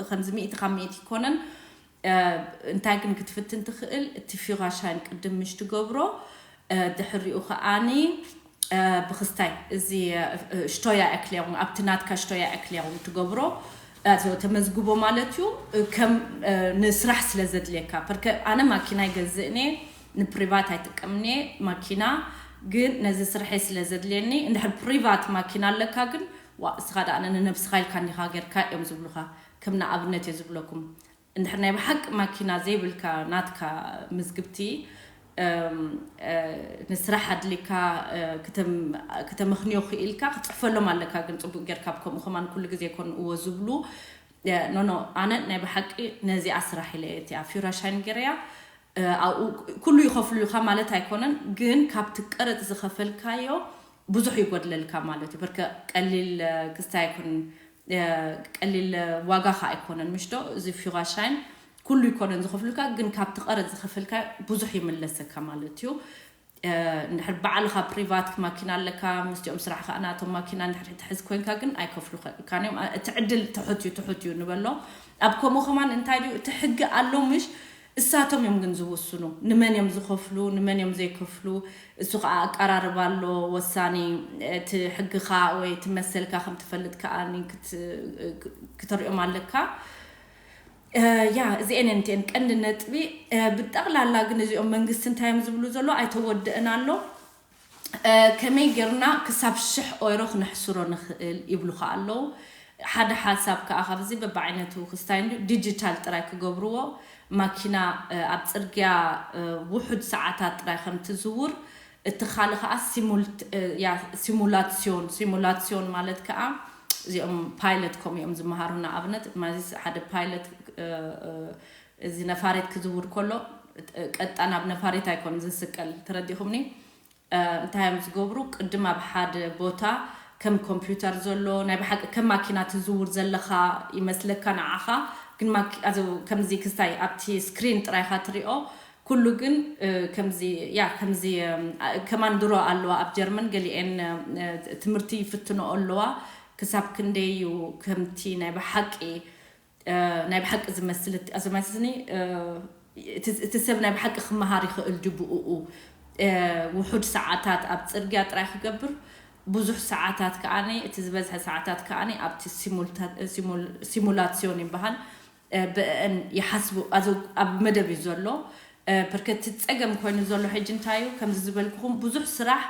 ከምዚ ሚእቲ ካብ ሚእቲ ይኮነን። እንታይ ግን ክትፍትን ትኽእል፣ እቲ ፊራሻይን ቅድም ምሽ ትገብሮ፣ ድሕሪኡ ከዓኒ ብክስታይ እዚ ሽቶያ ኤክሌሩን ኣብቲ ናትካ ሽቶያ ኤክሌሩን ትገብሮ። ተመዝግቦ ማለት እዩ። ከም ንስራሕ ስለ ዘድልየካ፣ ፐርከ ኣነ ማኪና ይገዝእኔ፣ ንፕሪቫት ኣይጥቀምኔ ማኪና፣ ግን ነዚ ስርሐይ ስለ ዘድልየኒ። እንድሕር ፕሪቫት ማኪና ኣለካ ግን፣ ዋ እስኻ ደኣ ንነብስኻ ኢልካ እንዲኻ ጌርካ እዮም ዝብሉኻ። ከም ንኣብነት እየ ዝብለኩም፣ እንድሕር ናይ ብሓቂ ማኪና ዘይብልካ፣ ናትካ ምዝግብቲ ንስራሕ ኣድሊካ ክተመኽንዮ ክኢልካ ክትፅሕፈሎም ኣለካ። ግን ፅቡቅ ጌርካ፣ ከምኡ ከማን ኩሉ ግዜ ይኮን እዎ ዝብሉ። ኖኖ፣ ኣነ ናይ ብሓቂ ነዚኣ ስራሕ ኢለ እየ እቲኣ ፊራሻይን ገረያ። ኣብኡ ኩሉ ይኸፍሉልካ ማለት ኣይኮነን፣ ግን ካብቲ ቀረጥ ዝኸፈልካዮ ብዙሕ ይጎድለልካ ማለት እዩ። በርከ ቀሊል ክስታይ ኣይኮነን፣ ቀሊል ዋጋ ከ ኣይኮነን ምሽዶ? እዚ ፊራሻይን ኩሉ ይኮነን ዝኸፍሉልካ፣ ግን ካብቲ ቀረጥ ዝኸፈልካ ብዙሕ ይምለሰካ ማለት እዩ። እንድሕር ባዕልኻ ፕሪቫት ማኪና ኣለካ፣ ምስቲኦም ስራሕ ከዓ ናቶም ማኪና እንድሕር ትሕዝ ኮይንካ ግን ኣይከፍሉልካን እዮም። እቲ ዕድል ትሑት እዩ፣ ትሑት እዩ ንበሎ። ኣብ ከምኡ ከማን እንታይ ድዩ እቲ ሕጊ ኣሎ ምሽ? እሳቶም እዮም ግን ዝውስኑ፣ ንመን እዮም ዝኸፍሉ፣ ንመን እዮም ዘይከፍሉ። እሱ ከዓ ኣቀራርባ ኣሎ ወሳኒ። እቲ ሕግኻ ወይ እቲ መሰልካ ከም ትፈልጥ ከዓ ክትሪኦም ኣለካ። ያ እዚኤን እንትን ቀንዲ ነጥቢ። ብጠቕላላ ግን እዚኦም መንግስቲ እንታይ እዮም ዝብሉ ዘሎ? ኣይተወደእን ኣሎ። ከመይ ጌርና ክሳብ ሽሕ ኦይሮ ክነሕስሮ ንኽእል ይብሉኻ ኣለዉ። ሓደ ሓሳብ ከዓ ካብዚ በብዓይነቱ ክስታይ እንዲ ዲጂታል ጥራይ ክገብርዎ፣ ማኪና ኣብ ፅርግያ ውሑድ ሰዓታት ጥራይ ከም ትዝውር፣ እቲ ካልእ ከዓ ሲሙላሲዮን። ሲሙላሲዮን ማለት ከዓ እዚኦም ፓይለት ከምኡ እዮም ዝመሃሩ። ንኣብነት ማዚስ ሓደ ፓይለት እዚ ነፋሬት ክዝውር ከሎ ቀጥታ ናብ ነፋሬት ኣይኮን ዝስቀል፣ ተረዲኹምኒ? እንታይ እዮም ዝገብሩ? ቅድም ኣብ ሓደ ቦታ ከም ኮምፒውተር ዘሎ ናይ ብሓቂ ከም ማኪና ትዝውር ዘለኻ ይመስለካ ንዓኻ፣ ግን ከምዚ ክስታይ ኣብቲ ስክሪን ጥራይኻ ትሪኦ። ኩሉ ግን ከምዚ ያ ከምዚ ከማን ድሮ ኣለዋ ኣብ ጀርመን ገሊኤን ትምህርቲ ይፍትኖ ኣለዋ። ክሳብ ክንደይ እዩ ከምቲ ናይ ብሓቂ ናይ ብሓቂ ዝመስል ዝመስልኒ እቲ ሰብ ናይ ብሓቂ ክመሃር ይኽእል ድዩ ብኡ ውሑድ ሰዓታት ኣብ ፅርግያ ጥራይ ክገብር፣ ብዙሕ ሰዓታት ከዓኒ እቲ ዝበዝሐ ሰዓታት ከዓኒ ኣብቲ ሲሙላሲዮን ይበሃል። ብእን ይሓስቡ ኣብ መደብ እዩ ዘሎ። ፐርከቲ ፀገም ኮይኑ ዘሎ ሕጂ እንታይ እዩ? ከምዚ ዝበልኩኹም ብዙሕ ስራሕ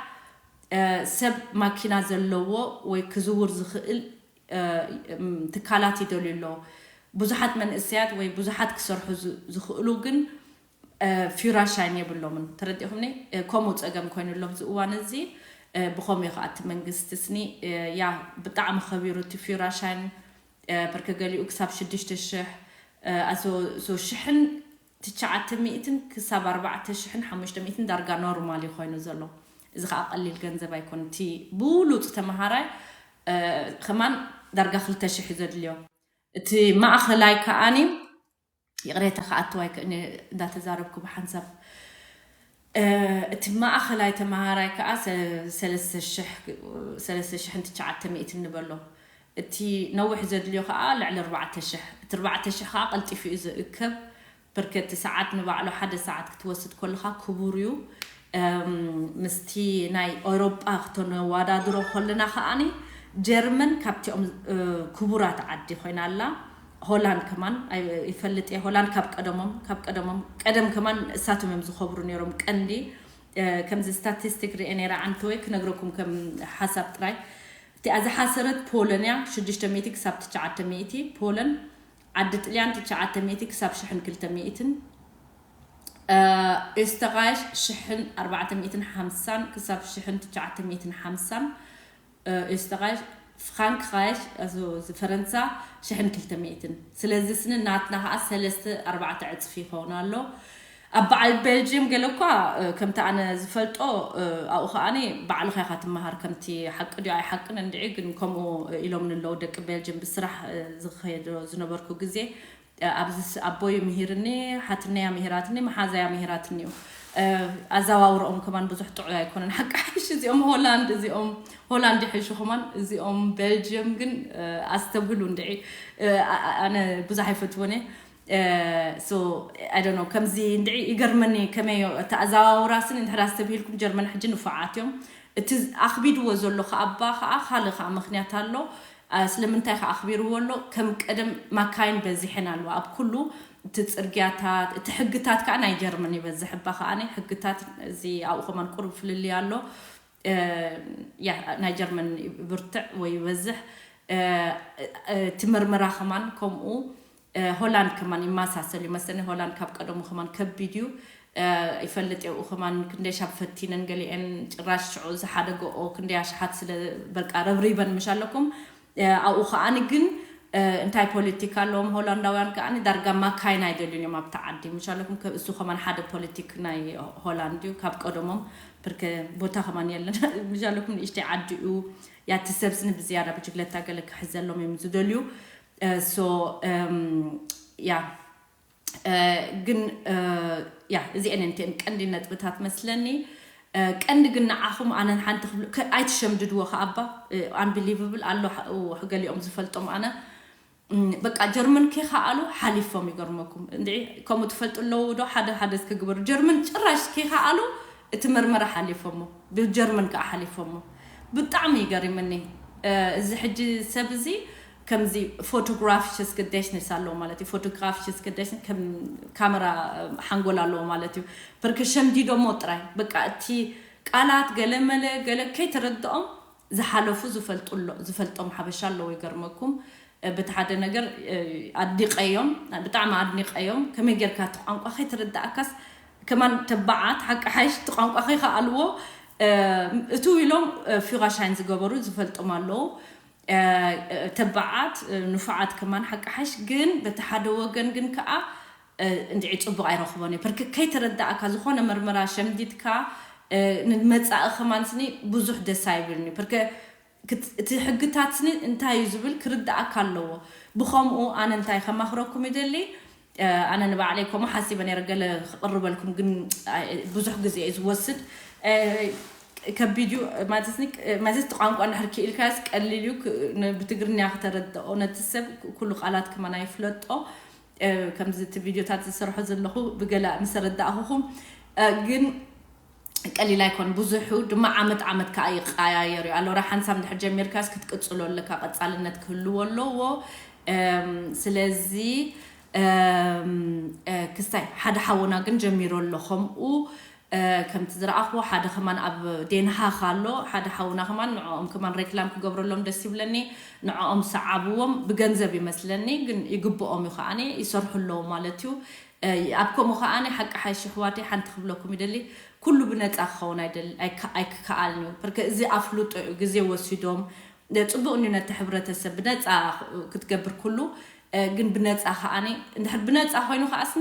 ሰብ ማኪና ዘለዎ ወይ ክዝውር ዝኽእል ትካላት ይደልዩ ኣለዉ። ብዙሓት መንእሰያት ወይ ብዙሓት ክሰርሑ ዝኽእሉ ግን ፊራሻይን የብሎምን። ተረዲኹምኒ? ከምኡ ፀገም ኮይኑ ኣሎ ኣብዚ እዋን እዚ። ብኸምኡ ከዓ እቲ መንግስቲ ስኒ ያ ብጣዕሚ ከቢሩ እቲ ፊራሻይን በርከ ገሊኡ ክሳብ ሽዱሽተ ሽሕ ኣዞ ሽሕን ትሽዓተ ሚእትን ክሳብ ኣርባዕተ ሽሕን ሓሙሽተ ሚእትን ዳርጋ ኖርማል እዩ ኮይኑ ዘሎ። እዚ ከዓ ቀሊል ገንዘብ ኣይኮን። እቲ ብሉፅ ተመሃራይ ከማን ዳርጋ ክልተ ሽሕ እዩ ዘድልዮ። እቲ ማእኸላይ ከዓኒ ይቕሬታ ክኣትዋ ይክእን እንዳተዛረብኩ ብሓንሳብ እቲ ማእኸላይ ተመሃራይ ከዓ ሰለስተ ሽሕን ትሽዓተ ሚእትን ንበሎ። እቲ ነዊሕ ዘድልዮ ከዓ ልዕሊ ኣርባዕተ ሽሕ። እቲ ኣርባዕተ ሽሕ ከዓ ቀልጢፉ እዩ ዝእከብ። በርከቲ ሰዓት ንባዕሉ ሓደ ሰዓት ክትወስድ ከለኻ ክቡር እዩ። ምስቲ ናይ ኣውሮጳ ክተነዋዳድሮ ከለና ከዓኒ ጀርመን ካብቲኦም ክቡራት ዓዲ ኮይና ኣላ። ሆላንድ ከማን ይፈልጥ እየ። ሆላንድ ካብ ቀደሞም ካብ ቀደሞም ቀደም ከማን እሳቶም እዮም ዝኸብሩ ነይሮም። ቀንዲ ከምዚ ስታቲስቲክ ርኤ ነይረ ዓንተወይ ክነግረኩም ከም ሓሳብ ጥራይ። እቲኣ ዝሓሰረት ፖሎን እያ፣ ሽዱሽተ ሚእቲ ክሳብ ትሽዓተ ሚእቲ። ፖሎን ዓዲ ጥልያን ትሽዓተ ሚእቲ ክሳብ ሽሕን ክልተ ሚእትን። ኦስተራይሽ ሽሕን ኣርባዕተ ሚእትን ሓምሳን ክሳብ ሽሕን ትሽዓተ ሚእትን ሓምሳን። ኦስተራይሽ፣ ፍራንክራይሽ፣ እዚ ፈረንሳ ሽሕን ክልተ ሚእትን። ስለዚ ስኒ ናትና ከዓ ሰለስተ ኣርባዕተ ዕፅፊ ይኸውን ኣሎ። ኣብ በዓል ቤልጅየም ገለ እኳ ከምቲ ኣነ ዝፈልጦ ኣብኡ ከዓኒ ባዕልኻ ኢኻ ትመሃር፣ ከምቲ ሓቂ ድዩ ኣይሓቅን እንድዒ። ግን ከምኡ ኢሎም ንለው ደቂ ቤልጅየም ብስራሕ ዝኸዶ ዝነበርኩ ግዜ ኣብዚ ኣቦይ ምሂርኒ፣ ሓትነያ ምሂራትኒ፣ መሓዛያ ምሂራትኒ እዩ። ኣዘዋውረኦም ከማን ብዙሕ ጥዑይ ኣይኮነን። ሓቂ ሓይሽ እዚኦም ሆላንድ፣ እዚኦም ሆላንድ ይሕሹ ከማን፣ እዚኦም ቤልጅየም ግን ኣስተብህሉ እንድዒ። ኣነ ብዙሕ ኣይፈትወን እየ። So I don't know፣ ከምዚ እንድዒ ይገርመኒ ከመይ እቲ ኣዘዋውራስን እንድሕር ኣስተብሂልኩም ጀርመን ሕጂ ንፉዓት እዮም። እቲ ኣኽቢድዎ ዘሎ ከኣባ ከዓ ካልእ ከዓ ምኽንያት ኣሎ። ስለምንታይ ከዓ ኣኽቢርዎ ኣሎ? ከም ቀደም ማካይን በዚሐን ኣለዋ ኣብ ኩሉ እቲ ፅርግያታት። እቲ ሕግታት ከዓ ናይ ጀርመን ይበዝሕ እባ ከዓኒ ሕግታት እዚ ኣብኡ ከማን ቁሩብ ፍልልይ ኣሎ። ያ ናይ ጀርመን ብርትዕ ወይ ይበዝሕ። እቲ መርመራ ከማን ከምኡ። ሆላንድ ከማን ይመሳሰል ይመስለኒ። ሆላንድ ካብ ቀደሙ ከማን ከቢድ እዩ። ይፈልጥ የብኡ ከማን ክንደይ ሻብ ፈቲነን ገሊአን ጭራሽ ሽዑ ዝሓደገኦ ክንደይ ኣሽሓት ስለ በቃ ረብሪበን ምሽ ኣለኩም። ኣብኡ ከዓኒ ግን እንታይ ፖለቲካ ኣለዎም ሆላንዳውያን ከዓኒ ዳርጋ ማካይን ኣይደልዩን እዮም ኣብቲ ዓዲ ምሽ ኣለኩም። እሱ ከማን ሓደ ፖለቲክ ናይ ሆላንድ እዩ ካብ ቀደሞም። ብርክ ቦታ ከማን የለን ምሽ ኣለኩም። ንእሽተይ ዓዲ እዩ። ያቲ ሰብስኒ ብዝያዳ ብጅግለታ ገለ ክሕዘሎም እዮም ዝደልዩ። So ያ ግን ያ እዚአን እንትን ቀንዲ ነጥብታት መስለኒ። ቀንዲ ግን ንዓኹም ኣነን ሓንቲ ክብሉ ኣይትሸምድድዎ ከኣባ። Unbelievable ኣሎ። ገሊኦም ዝፈልጦም ኣነ በቃ ጀርመን ከይከኣሉ ሓሊፎም ይገርመኩም። እንዲ ከምኡ ትፈልጡ ኣለዉ ዶ? ሓደ ሓደ እስኪ ግበሩ። ጀርመን ጭራሽ ከይከኣሉ እቲ መርመራ ሓሊፎሞ፣ ብጀርመን ከዓ ሓሊፎሞ። ብጣዕሚ ይገርምኒ። እዚ ሕጂ ሰብ እዚ ከምዚ ፎቶግራፊሽ እስክደሽንስ ኣለዎ ማለት እዩ። ፎቶግራፊሽ እስክደሽን ከም ካሜራ ሓንጎል ኣለዎ ማለት እዩ። ብርክ ሸምዲዶሞ ጥራይ በቃ እቲ ቃላት ገለመለ ገለ ከይተረድኦም ዝሓለፉ ዝፈልጡ ኣሎ-፣ ዝፈልጦም ሓበሻ ኣለዎ። ይገርመኩም። በቲ ሓደ ነገር ኣድኒቀዮም፣ ብጣዕሚ ኣድኒቀዮም። ከመይ ጌርካ እቲ ቋንቋ ከይተረዳእካስ ከማን ተባዓት ሓቂ ሓይሽ እቲ ቋንቋ ከይከኣልዎ እቱ ኢሎም ፊራሻይን ዝገበሩ ዝፈልጦም ኣለዉ። ተባዓት ንፉዓት ከማን ሓቂ ሓይሽ ግን በቲ ሓደ ወገን ግን ከዓ እንድዒ ፅቡቅ ኣይረኽቦን እዩ። ፐርከ ከይተረዳእካ ዝኾነ መርመራ ሸምዲድካ ንመፃኢ ከማን ስኒ ብዙሕ ደስ ኣይብልኒ። ፐርከ እቲ ሕግታት ስኒ እንታይ እዩ ዝብል ክርዳእካ ኣለዎ። ብኸምኡ ኣነ እንታይ ከማኽረኩም ይደሊ፣ ኣነ ንባዕለይ ከምኡ ሓሲበ ነይረ ገለ ክቕርበልኩም፣ ግን ብዙሕ ግዜ እዩ ዝወስድ። ከቢድ እዩ ማለት ስኒ፣ ማለት እቲ ቋንቋ እንድሕር ክኢልካስ ቀሊል እዩ። ብትግርኛ ክተረድኦ ነቲ ሰብ ኩሉ ቃላት ከማን ኣይፍለጦ። ከምዚ እቲ ቪድዮታት ዝሰርሖ ዘለኹ ብገለ ምስ ረዳእኹኹም ግን ቀሊል ኣይኮን ብዙሑ ድማ ዓመት ዓመት ከዓ ይቀያየር እዩ ኣሎ። ሓንሳብ እንድሕር ጀሚርካስ ክትቅፅሎ ኣለካ፣ ቀፃልነት ክህልዎ ኣለዎ። ስለዚ ክስታይ ሓደ ሓውና ግን ጀሚሮ ኣሎ ከምኡ። ከምቲ ዝረኣኽዎ ሓደ ከማን ኣብ ዴንሃክ ኣሎ ሓደ ሓውና ከማን፣ ንዕኦም ከማን ሬክላም ክገብረሎም ደስ ይብለኒ። ንዕኦም ሰዓብዎም ብገንዘብ ይመስለኒ ግን ይግብኦም እዩ ከዓኒ ይሰርሑ ኣለዉ ማለት እዩ። ኣብ ከምኡ ከዓኒ ሓቂ ሓይሽ ኣሕዋተይ ሓንቲ ክብለኩም ይደሊ፣ ኩሉ ብነፃ ክኸውን ኣይክከኣልን እዩ። ፐርከ እዚ ኣፍልጦ እዩ፣ ግዜ ወሲዶም ፅቡቅ እንዩ ነቲ ሕብረተሰብ ብነፃ ክትገብር ኩሉ። ግን ብነፃ ከዓኒ እንድሕር ብነፃ ኮይኑ ከዓስ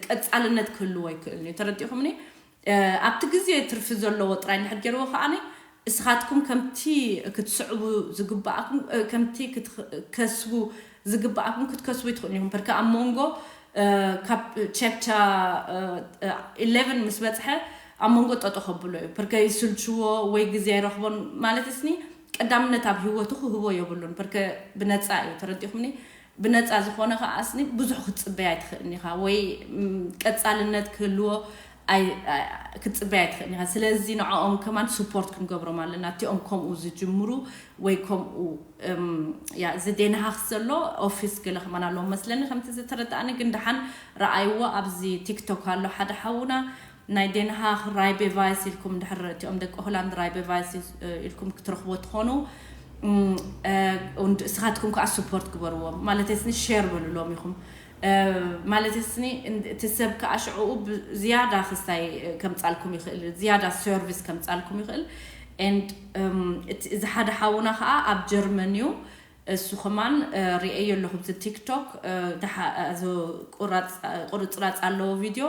ቀፃልነት ክህልዎ ይክእል እዩ። ተረዲኹምኒ? ኣብቲ ግዜ ትርፊ ዘለዎ ጥራይ እንድሕር ገይርዎ ከዓኒ እስኻትኩም ከምቲ ክትስዕቡ ዝግባኣኩም፣ ከምቲ ክትከስቡ ዝግባኣኩም ክትከስቡ ይትኽእሉ ኢኹም። ፐርከ ኣብ መንጎ ካብ ቻፕተር ኢለቨን ምስ በፅሐ ኣብ መንጎ ጠጦ ከብሎ እዩ። ፐርከ ይስልችዎ ወይ ግዜ ኣይረኽቦን ማለት እስኒ ቀዳምነት ኣብ ህይወቱ ክህቦ የብሉን። ፐርከ ብነፃ እዩ። ተረዲኹምኒ? ብነፃ ዝኾነ ከዓ እስኒ ብዙሕ ክትፅበይ ኣይትኽእልን ኢኻ ወይ ቀፃልነት ክህልዎ ክትፅበይ ኣይትኽእልን ኢኻ። ስለዚ ንዕኦም ከማን ስፖርት ክንገብሮም ኣለና። እቲኦም ከምኡ ዝጅምሩ ወይ ከምኡ እዚ ዴንሃክ ዘሎ ኦፊስ ገለ ከማን ኣለዎም መስለኒ። ከምቲ ዝተረዳእኒ ግን ደሓን ረኣይዎ ኣብዚ ቲክቶክ ኣሎ ሓደ ሓውና ናይ ዴንሃክ ራይቤ ቫይስ ኢልኩም ድሕር እቲኦም ደቂ ሆላንድ ራይቤ ቫይስ ኢልኩም ክትረኽቦ ትኾኑ። እም፣ እ፣ und እስኻትኩም ከዓ support ግበርዎም። ማለት ስኒ share በልሎም ኢኹም። እ፣ ማለት ስኒ እን-፣ እቲ ሰብ ከዓ ሽዕኡ ብ-፣ ዝያዳ ክስታይ፣ እ፣ ከምጻልኩም ይኽእል፣ ዝያዳ service ከምጻልኩም ይኽእል። And፣ እም፣ እቲ፣ እዚ ሓደ ሓውና ከዓ ኣብ ጀርመን እዩ። እሱ ከማን፣ እ፣ ርእየዮ ኣለኹ ብዚ TikTok፣ እ፣ ደሓ-፣ እዚ ቁራጽ-፣ ቁርጽራጽ ኣለዎ ቪድዮ።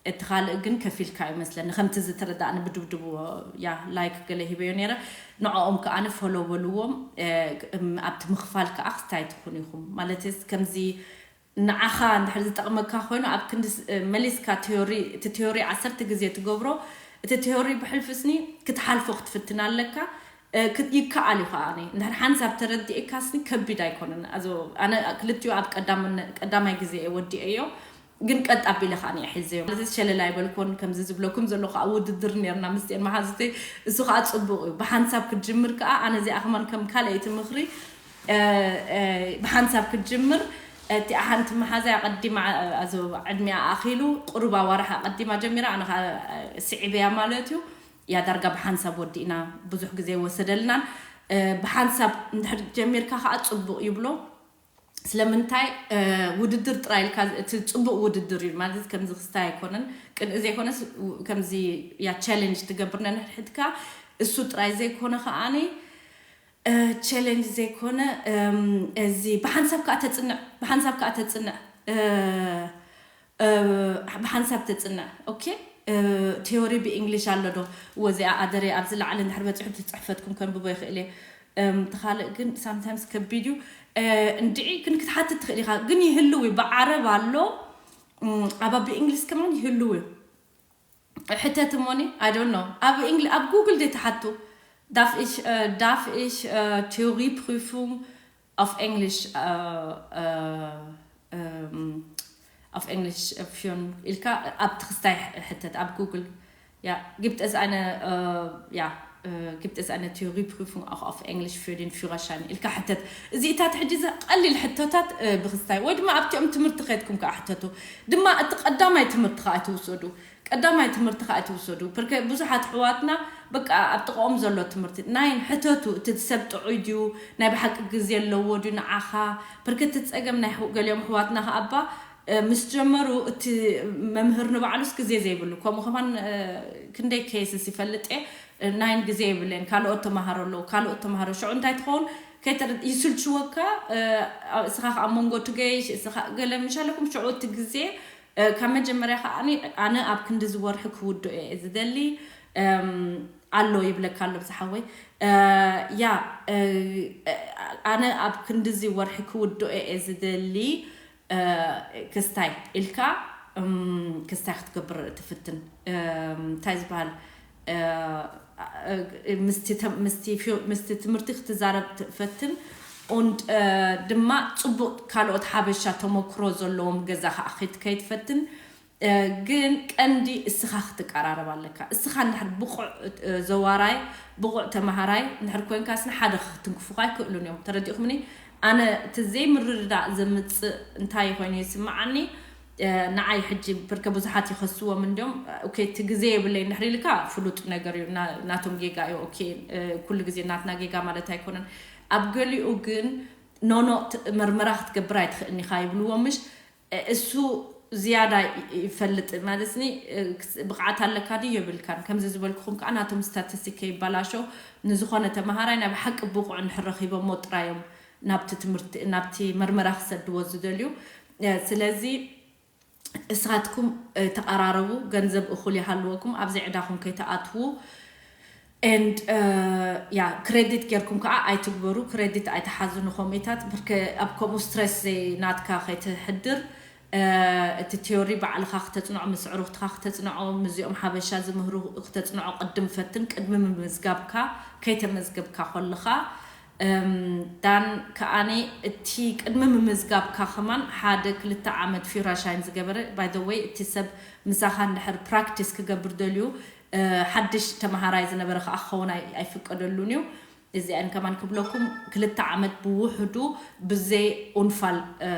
እቲ ካልእ ግን ከፊልካ እዩ መስለኒ፣ ከምቲ ዝተረዳእኒ ብድብድብዎ፣ ያ፣ like ገለ ሂበዮ ነይረ። ንዕኦም ከኣ follow በልዎም። እ፣ እም፣ ኣብቲ ምኽፋል ከኣ ክስታይ ትኹን ኢኹም። ማለት ከምዚ ንዓኻ እንድሕር ዝጠቕመካ ኮይኑ፣ ኣብ ክንዲ ስ-፣ እ፣ መሊስካ ቲዮሪ፣ እቲ ቲዮሪ ዓሰርተ ግዜ ትገብሮ፣ እቲ ቲዮሪ ብሕልፊ ስኒ ክትሓልፎ ክትፍትን ኣለካ። እ፣ ክት-፣ ይከኣል እዩ ከኣ። እንድሕር ሓንሳብ ተረዲእካ ስኒ ከቢድ ኣይኮነን። ኣዞ፣ ኣነ ክልቲኡ ኣብ ቀዳምነ-፣ ቀዳማይ ግዜ እየ ወዲኤዮ። ግን ቀጥ ኣቢለ ከኣ እየ ሒዘዮ። ማለት ሸለል ኣይበልኩን፣ ከምዚ ዝብለኩም ዘለኹ ኣብ ውድድር ነርና ምስቲኤን መሓዙተይ። እሱ ከኣ ጽቡቕ እዩ። ብሓንሳብ ክትጅምር ከኣ፣ ኣነ እዚኣ ከማን ከም ካልኣይቲ ምኽሪ፣ እ፣ እ፣ ብሓንሳብ ክትጅምር፣ እቲኣ ሓንቲ መሓዛይ ኣቐዲማ፣ ኣዞ ዕድሚኣ ኣኺሉ፣ ቁሩብ ኣዋርሕ ኣቐዲማ ጀሚራ፣ ኣነ ከኣ፣ እ፣ ስዒበያ ማለት እዩ። ያ ዳርጋ ብሓንሳብ ወዲእና፣ ብዙሕ ግዜ ወሰደልናን። እ፣ ብሓንሳብ እንድሕር ጀሚርካ ከኣ ጽቡቕ ይብሎ። ስለምንታይ፣ እ፣ ውድድር ጥራይ ኢልካ፣ እቲ ጽቡቕ ውድድር እዩ ማለት፣ ከምዚ ክስታይ ኣይኮነን፣ ቅንኢ ዘይኮነስ፣ ው-፣ ከምዚ ያ ቻሌንጅ ትገብር ነንሕድሕድካ፣ እሱ ጥራይ ዘይኮነ ከኣኒ፣ እ፣ ቻሌንጅ ዘይኮነ፣ እም፣ እዚ ብሓንሳብ ከኣ ተጽንዕ፣ ብሓንሳብ ከኣ ተጽንዕ፣ እ፣ እ፣ ብሓንሳብ ተጽንዕ። ኦኬ፣ እ፣ ቲዮሪ ብእንግሊሽ ኣሎ ዶ? እወ፣ እዚኣ ኣደረ ኣብዚ ላዕሊ እንድሕር በጺሑ እቲ ጽሕፈትኩም ከንብቦ ይኽእል እየ። እም፣ እቲ ካልእ ግን ሳምታይምስ ከቢድ እዩ። እ፣ እንድዒ ግን ክትሓትት ትኽእል ኢኻ። ግን ይህልው እዩ። ብዓረብ ኣሎ፣ እም፣ ኣባ ብእንግሊዝ ከማን ይህልው እዩ። ሕተት እሞኒ፣ I don't know። ኣብ እንግሊ-፣ ኣብ ጉግል ደይ ትሓቱ። Darf ich, äh, darf ich, äh, Theorieprüfung auf Englisch, äh, äh, ähm, auf Englisch, äh, führen? ኢልካ ኣብ ትኽስታይ ሕተት ኣብ ጉግል። Ja, gibt es eine, äh, ja, äh, gibt es eine Theorieprüfung auch auf Englisch für den Führerschein? ኢልካ ሕተት። እዚኢታት ሕጂ፣ እዚ ቀሊል ሕቶታት፣ እ፣ ብኽስታይ ወይ ድማ ኣብቲኦም ትምህርቲ ከድኩም ከኣ ሕተቱ። ድማ እቲ ቀዳማይ ትምህርቲ ከኣ ኣይትውሰዱ። ቀዳማይ ትምህርቲ ከኣ ኣይትውሰዱ። ፐርከ ብዙሓት ኣሕዋትና በቃ ኣብ ጥቕኦም ዘሎ ትምህርቲ ናይን ሕተቱ፣ እቲ ሰብ ጥዑይ ድዩ፣ ናይ ብሓቂ ግዜ ኣለዎ ድዩ ንዓኻ? ፐርከ እቲ ጸገም ናይ ኣሕ-፣ ገሊኦም ኣሕዋትና ከኣ እባ፣ እ፣ ምስ ጀመሩ እቲ መምህር ንባዕሉስ ግዜ ዘይብሉ፣ ከምኡ ከማን፣ እ፣ ክንደይ ኬስስ ይፈልጥ እየ። እ፣ ናይን ግዜ የብለይን፣ ካልኦት ተማሃሮ ኣለዉ፣ ካልኦት ተማሃሮ። ሽዑ እንታይ ትኸውን? ከይተረ-፣ ይስልችወካ፣ እ፣ እስኻ ከኣ ኣብ መንጎ ትገይሽ፣ እስኻ ገለ ምሻለኩም፣ ሽዑ እቲ ግዜ፣ እ፣ ካብ መጀመርያ ከኣ ኣነ ኣብ ክንዲ ዝወርሒ ክውድኦ እየ ዝደሊ፣ እም፣ ኣሎ ይብለካ ኣሎ ብዝሓወይ። እ፣ ያ፣ እ፣ ኣነ ኣብ ክንድዚ ወርሒ ክውድኦ እየ ዝደሊ፣ እ፣ ክስታይ ኢልካ፣ እም፣ ክስታይ ክትገብር ትፍትን። እም፣ እንታይ ዝበሃል፣ እ፣ እ፣ ምስቲ ተ-፣ ምስቲ ፊ-፣ ምስቲ ትምህርቲ ክትዛረብ ትፈትን። Und፣ እ፣ ድማ ጽቡቕ ካልኦት ሓበሻ ተመክሮ ዘለዎም ገዛ ከኣ ከይት-፣ ከይትፈትን። እ፣ ግን ቀንዲ እስኻ ክትቀራረብ ኣለካ። እስኻ እንድሕር ብቑዕ፣ እ፣ ዘዋራይ፣ ብቑዕ ተመሃራይ እንድሕር ኮንካስ ንሓደ ክትንክፉኻ ኣይክእሉን እዮም። ተረዲእኹምኒ? ኣነ እቲ ዘይምርድዳእ ዘምጽእ እንታይ ኮይኑ ይስምዓኒ? እ፣ ንዓይ ሕጂ ብርከ ብዙሓት ይኸስዎም እንድዮም። ኦኬ፣ እቲ ግዜ የብለይ እንድሕር ኢልካ ፍሉጥ ነገር እዩ። ና-፣ ናቶም ጌጋ እዩ። ኦኬ፣ እ፣ ኩሉ ግዜ ናትና ጌጋ ማለት ኣይኮነን። ኣብ ገሊኡ ግን ኖኖ ት-፣ መርመራ ክትገብር ኣይትኽእልን ኢኻ ይብልዎ ምሽ? እ፣ እሱ ዝያዳ ይ-፣ ይፈልጥ ማለትኒ፣ እ፣ ክስ-፣ ብቕዓት ኣለካ ድዩ የብልካን? ከምዚ ዝበልኩኹም ከኣ ናቶም ስታቲስቲክ ከይበላሾ ንዝኾነ ተመሃራይ ናይ ብሓቂ ብቑዕ እንድሕር ረኺቦሞ ጥራይ እዮም ናብቲ ትምህርቲ፣ ናብቲ መርመራ ክሰድዎ ዝደልዩ። እ፣ ስለዚ እስኻትኩም፣ እ፣ ተቐራረቡ፣ ገንዘብ እኹል ይሃልወኩም፣ ኣብዚ ዕዳኹም ከይትኣትዉ። And፣ እ፣ ያ፣ ክሬዲት ጌርኩም ከኣ ኣይትግበሩ፣ ክሬዲት ኣይትሓዙ ንኸምኡታት፣ ብርከ ኣብ ከምኡ ስትረስ ዘይናትካ ከይትሕድር፣ እ፣ እቲ ቲዮሪ ባዕልኻ ክተጽንዖ፣ ምስ ኣዕሩኽትኻ ክተጽንዖ፣ ምስዚኦም ሓበሻ ዝምህሩ ክተጽንዖ ቅድም ፈትን፣ ቅድሚ ምምዝጋብካ፣ ከይተመዝገብካ ከለኻ። እም፣ ዳን ከኣኒ እቲ ቅድሚ ምምዝጋብካ ከማን ሓደ ክልተ ዓመት ፊራሻይን ዝገበረ፣ by the way፣ እቲ ሰብ ምሳኻ እንድሕር ፕራክቲስ ክገብር ደልዩ፣ እ፣ ሓድሽ ተመሃራይ ዝነበረ ከኣ ክኸውን ኣይ-፣ ኣይፍቀደሉን እዩ። እዚኣን ከማን ክብለኩም፣ ክልተ ዓመት ብውሕዱ ብዘይ ኡንፋል፣ እ፣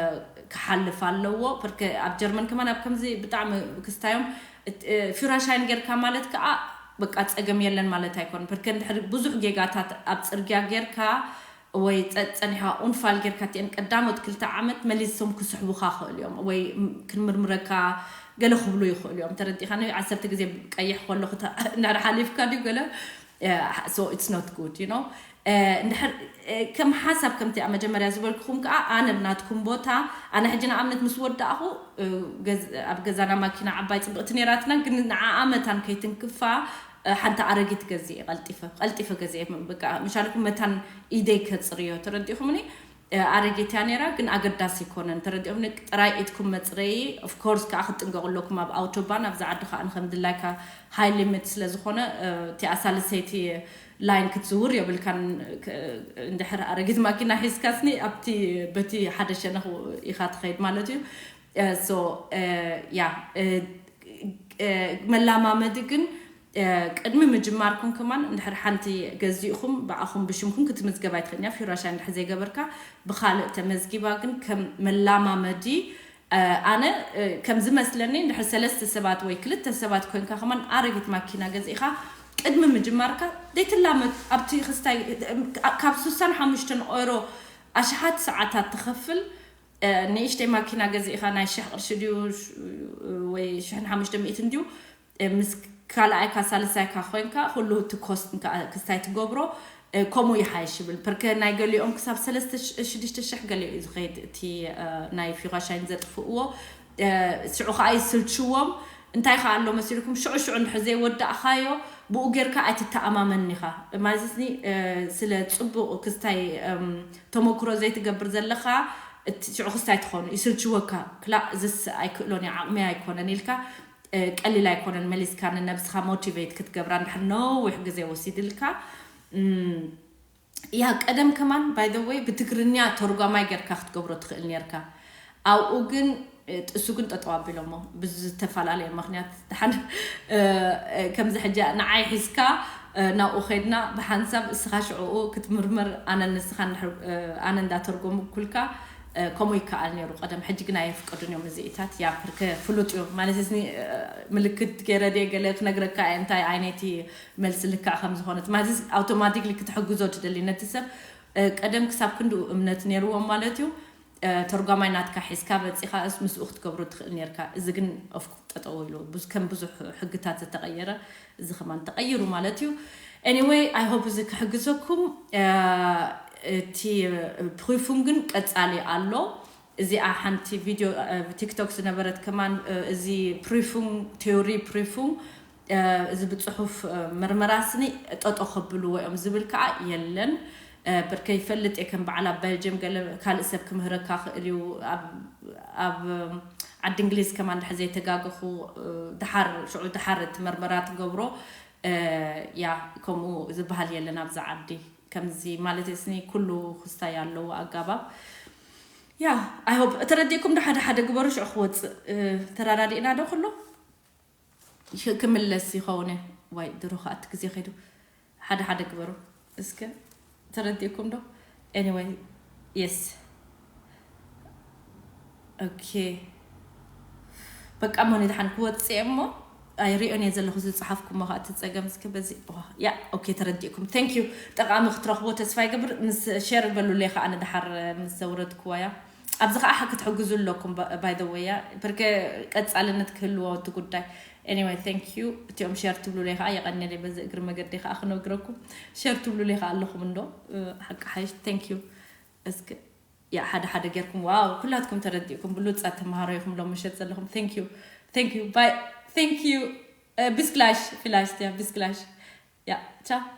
ክሓልፍ ኣለዎ። ፐርከ ኣብ ጀርመን ከማን ኣብ ከምዚ ብጣዕሚ ክስታዮም፣ እት-፣ እ፣ ፊራሻይን ጌርካ ማለት ከኣ በቃ ጸገም የለን ማለት ኣይኮነን። ፐርከ እንድሕር ብዙሕ ጌጋታት ኣብ ጽርግያ ጌርካ፣ ወይ ጸ- ጸኒሕካ ኡንፋል ጌርካ እቲአን ቀዳሞት ክልተ ዓመት መሊሶም ክስሕቡኻ ይኽእሉ እዮም፣ ወይ ም- ክንምርምረካ ገለ ክብሉ ይኽእሉ እዮም። ተረዲእካ ነ ዓሰርተ ግዜ ቀይሕ ከለኹ እንድሕር ሓሊፍካ ድዩ ገለ so it's not good you know። እንድሕር ከም ሓሳብ ከምቲ ኣብ መጀመርያ ዝበልኩኹም ከዓ ኣነ ብናትኩም ቦታ ኣነ ሕጂ ንኣብነት ምስ ወዳእኹ ኣብ ገዛና ማኪና ዓባይ ፅብቕቲ ነይራትና፣ ግን ንዓኣ መታን ከይትንክፋ ሓንቲ ኣረጊት ገዚኤ ቀልጢፈ ቀልጢፈ ገዚኤ በቃ ምሻልኩም መታን ኢደይ ከፅርዮ ተረዲኹምኒ። ኣረጊት እያ ነይራ ግን ኣገዳሲ ይኮነን ተረዲኹምኒ። ጥራይ ኢድኩም መፅረይ ኦፍኮርስ ከዓ ክትጥንቀቁ ኣለኩም ኣብ ኣውቶባን ኣብዚ ዓዲ ከዓ ንከም ድላይካ ሃይ ሊሚት ስለዝኮነ እቲኣ ሳልሰይቲ ላይን ክትዝውር የብልካን። እንድሕር ኣረጊት ማኪና ሒዝካስኒ ኣብቲ በቲ ሓደ ሸነኽ ኢካ ትኸይድ ማለት እዩ። ሶ ያ መላማመዲ ግን ቅድሚ ምጅማርኩም ከማን እንድሕር ሓንቲ ገዚእኹም ብኣኹም ብሽምኩም ክትምዝገብ ኣይትኽእልን እያ። ፊራሻ እንድሕር ዘይገበርካ ብካልእ ተመዝጊባ ግን ከም መላማመዲ ኣነ ከም ዝመስለኒ እንድሕር ሰለስተ ሰባት ወይ ክልተ ሰባት ኮይንካ ከማን ኣረጊት ማኪና ገዚእኻ ቅድሚ ምጅማርካ ዘይትላመድ ኣብቲ ክስታይ ካብ ስሳን ሓሙሽተን ኦሮ ኣሽሓት ሰዓታት ትኸፍል ንእሽተይ ማኪና ገዚእኻ ናይ ሽሕ ቅርሺ ድዩ ወይ ሽሕን ሓሙሽተ ሚእትን ድዩ ምስ ካልኣይካ ሳልሳይካ ኮይንካ ኩሉ እቲ ኮስት ክስታይ ትገብሮ ከምኡ ይሓይሽ ይብል ፐርከ ናይ ገሊኦም ክሳብ ሰለስተ ሽዱሽተ ሽሕ ገሊኡ እዩ ዝኸይድ እቲ ናይ ፊኳሻይን ዘጥፍእዎ ሽዑ ከዓ ይስልችዎም እንታይ ከዓ ኣሎ መሲልኩም ሽዑ ሽዑ እንድሕር ዘይወዳእካዮ ብኡ ጌርካ ኣይትተኣማመን ኢኻ ማለት ስለ ፅቡቅ ክስታይ ተመክሮ ዘይትገብር ዘለካ ሽዑ ክስታይ ትኾኑ ይስልችወካ ክላእ ዝስ ኣይክእሎን እዩ ዓቕሚ ኣይኮነን ኢልካ ቀሊል ኣይኮነን መሊስካ ንነብስካ ሞቲቬት ክትገብራ እንድሕር ነዊሕ ግዜ ወሲድልካ ያ ቀደም ከማን ባይ ወይ ብትግርኛ ተርጓማይ ጌርካ ክትገብሮ ትኽእል ኔርካ ኣብኡ ግን ጥሱ ግን ጠጠው ኣቢሎሞ ብዝተፈላለየ ምክንያት ድሓን ከምዚ ሕጂ ንዓይ ሒዝካ ናብኡ ከድና ብሓንሳብ እስኻ ሽዕኡ ክትምርመር ኣነ ንስኻ ኣነ እንዳተርጎምኩልካ ከምኡ ይከኣል ነይሩ ቀደም ሕጂ ግን ኣየፍቀዱን እዮም እዚኢታት ያ ርከ ፍሉጥ እዩ ማለት እዚ ምልክት ገይረ ድየ ገለ ክነግረካ እየ እንታይ ዓይነይቲ መልሲ ልክዕ ከም ዝኾነት ማለት ኣውቶማቲክሊ ክትሕግዞ ትደሊ ነቲ ሰብ ቀደም ክሳብ ክንድኡ እምነት ነይርዎም ማለት እዩ ተርጓማይ ናትካ ሒዝካ በፂኻ እስ ምስኡ ክትገብሮ ትኽእል ነርካ እዚ ግን ኦፍ ጠጠው ኢሉ ከም ብዙሕ ሕግታት ዝተቀየረ እዚ ከማን ተቀይሩ ማለት እዩ anyway I hope እዚ ክሕግዘኩም እቲ ፕሪፉን ግን ቀፃሊ ኣሎ እዚኣ ሓንቲ ቪድዮ ቲክቶክ ዝነበረት ከማን እዚ ፕሪፉን ቴዎሪ ፕሪፉን እዚ ብፅሑፍ መርመራ ስኒ ጠጦ ከብልዎ እዮም ዝብል ከዓ የለን ብርከ ይፈልጥ እየ ከም በዓል ኣብ በልጅም ገለ ካልእ ሰብ ክምህረካ ክእል እዩ ኣብ ዓዲ እንግሊዝ ከማን ድሕ ዘይተጋገኹ ድሓር ሽዑ ድሓር እቲ መርመራ ትገብሮ ያ ከምኡ ዝበሃል የለን ኣብዚ ዓዲ ከምዚ ማለት ስኒ ኩሉ ክስታይ ኣለዎ ኣጋባብ ያ I hope ተረዲእኩም ዶ ሓደ ሓደ ግበሩ ሽዑ ክወፅእ ተራዳዲእና ዶ ኩሉ ክምለስ ይኸውን ዋይ ድሮ ከኣቲ ግዜ ከይዱ ሓደ ሓደ ግበሩ እስከ ተረዲእኩም ዶ anyway yes okay በቃ ሞኒ ድሓን ክወፅእ እሞ ኣይሪኦን እየ ዘለኹ ዝፀሓፍኩሞ ከዓ እቲ ፀገም እስከ በዚ ያ okay ተረዲእኩም thank you ጠቃሚ ክትረኽቦ ተስፋ ይገብር ምስ ሸር በሉለይ ከዓ ንድሓር ምስ ዘውረድክዋ ያ ኣብዚ ከዓ ክትሕግዙ ኣለኩም by the way ያ ፐርከ ቀፃልነት ክህልዎ እቲ ጉዳይ anyway thank you እቲኦም ሸር ትብሉለይ ከዓ የቀኒለይ በዚ እግሪ መገዲ ከዓ ክነግረኩም ሸር ትብሉለይ ከዓ ኣለኹም እንዶ ሓቂ ሓይሽ thank you እስከ ያ ሓደ ሓደ ጌርኩም ዋው ኩላትኩም ተረዲእኩም ብሉፃት ተምሃሮ ኢኹም ሎም ምሸት ዘለኹም thank you thank you bye thank you bis gleich vielleicht ja bis gleich ja ciao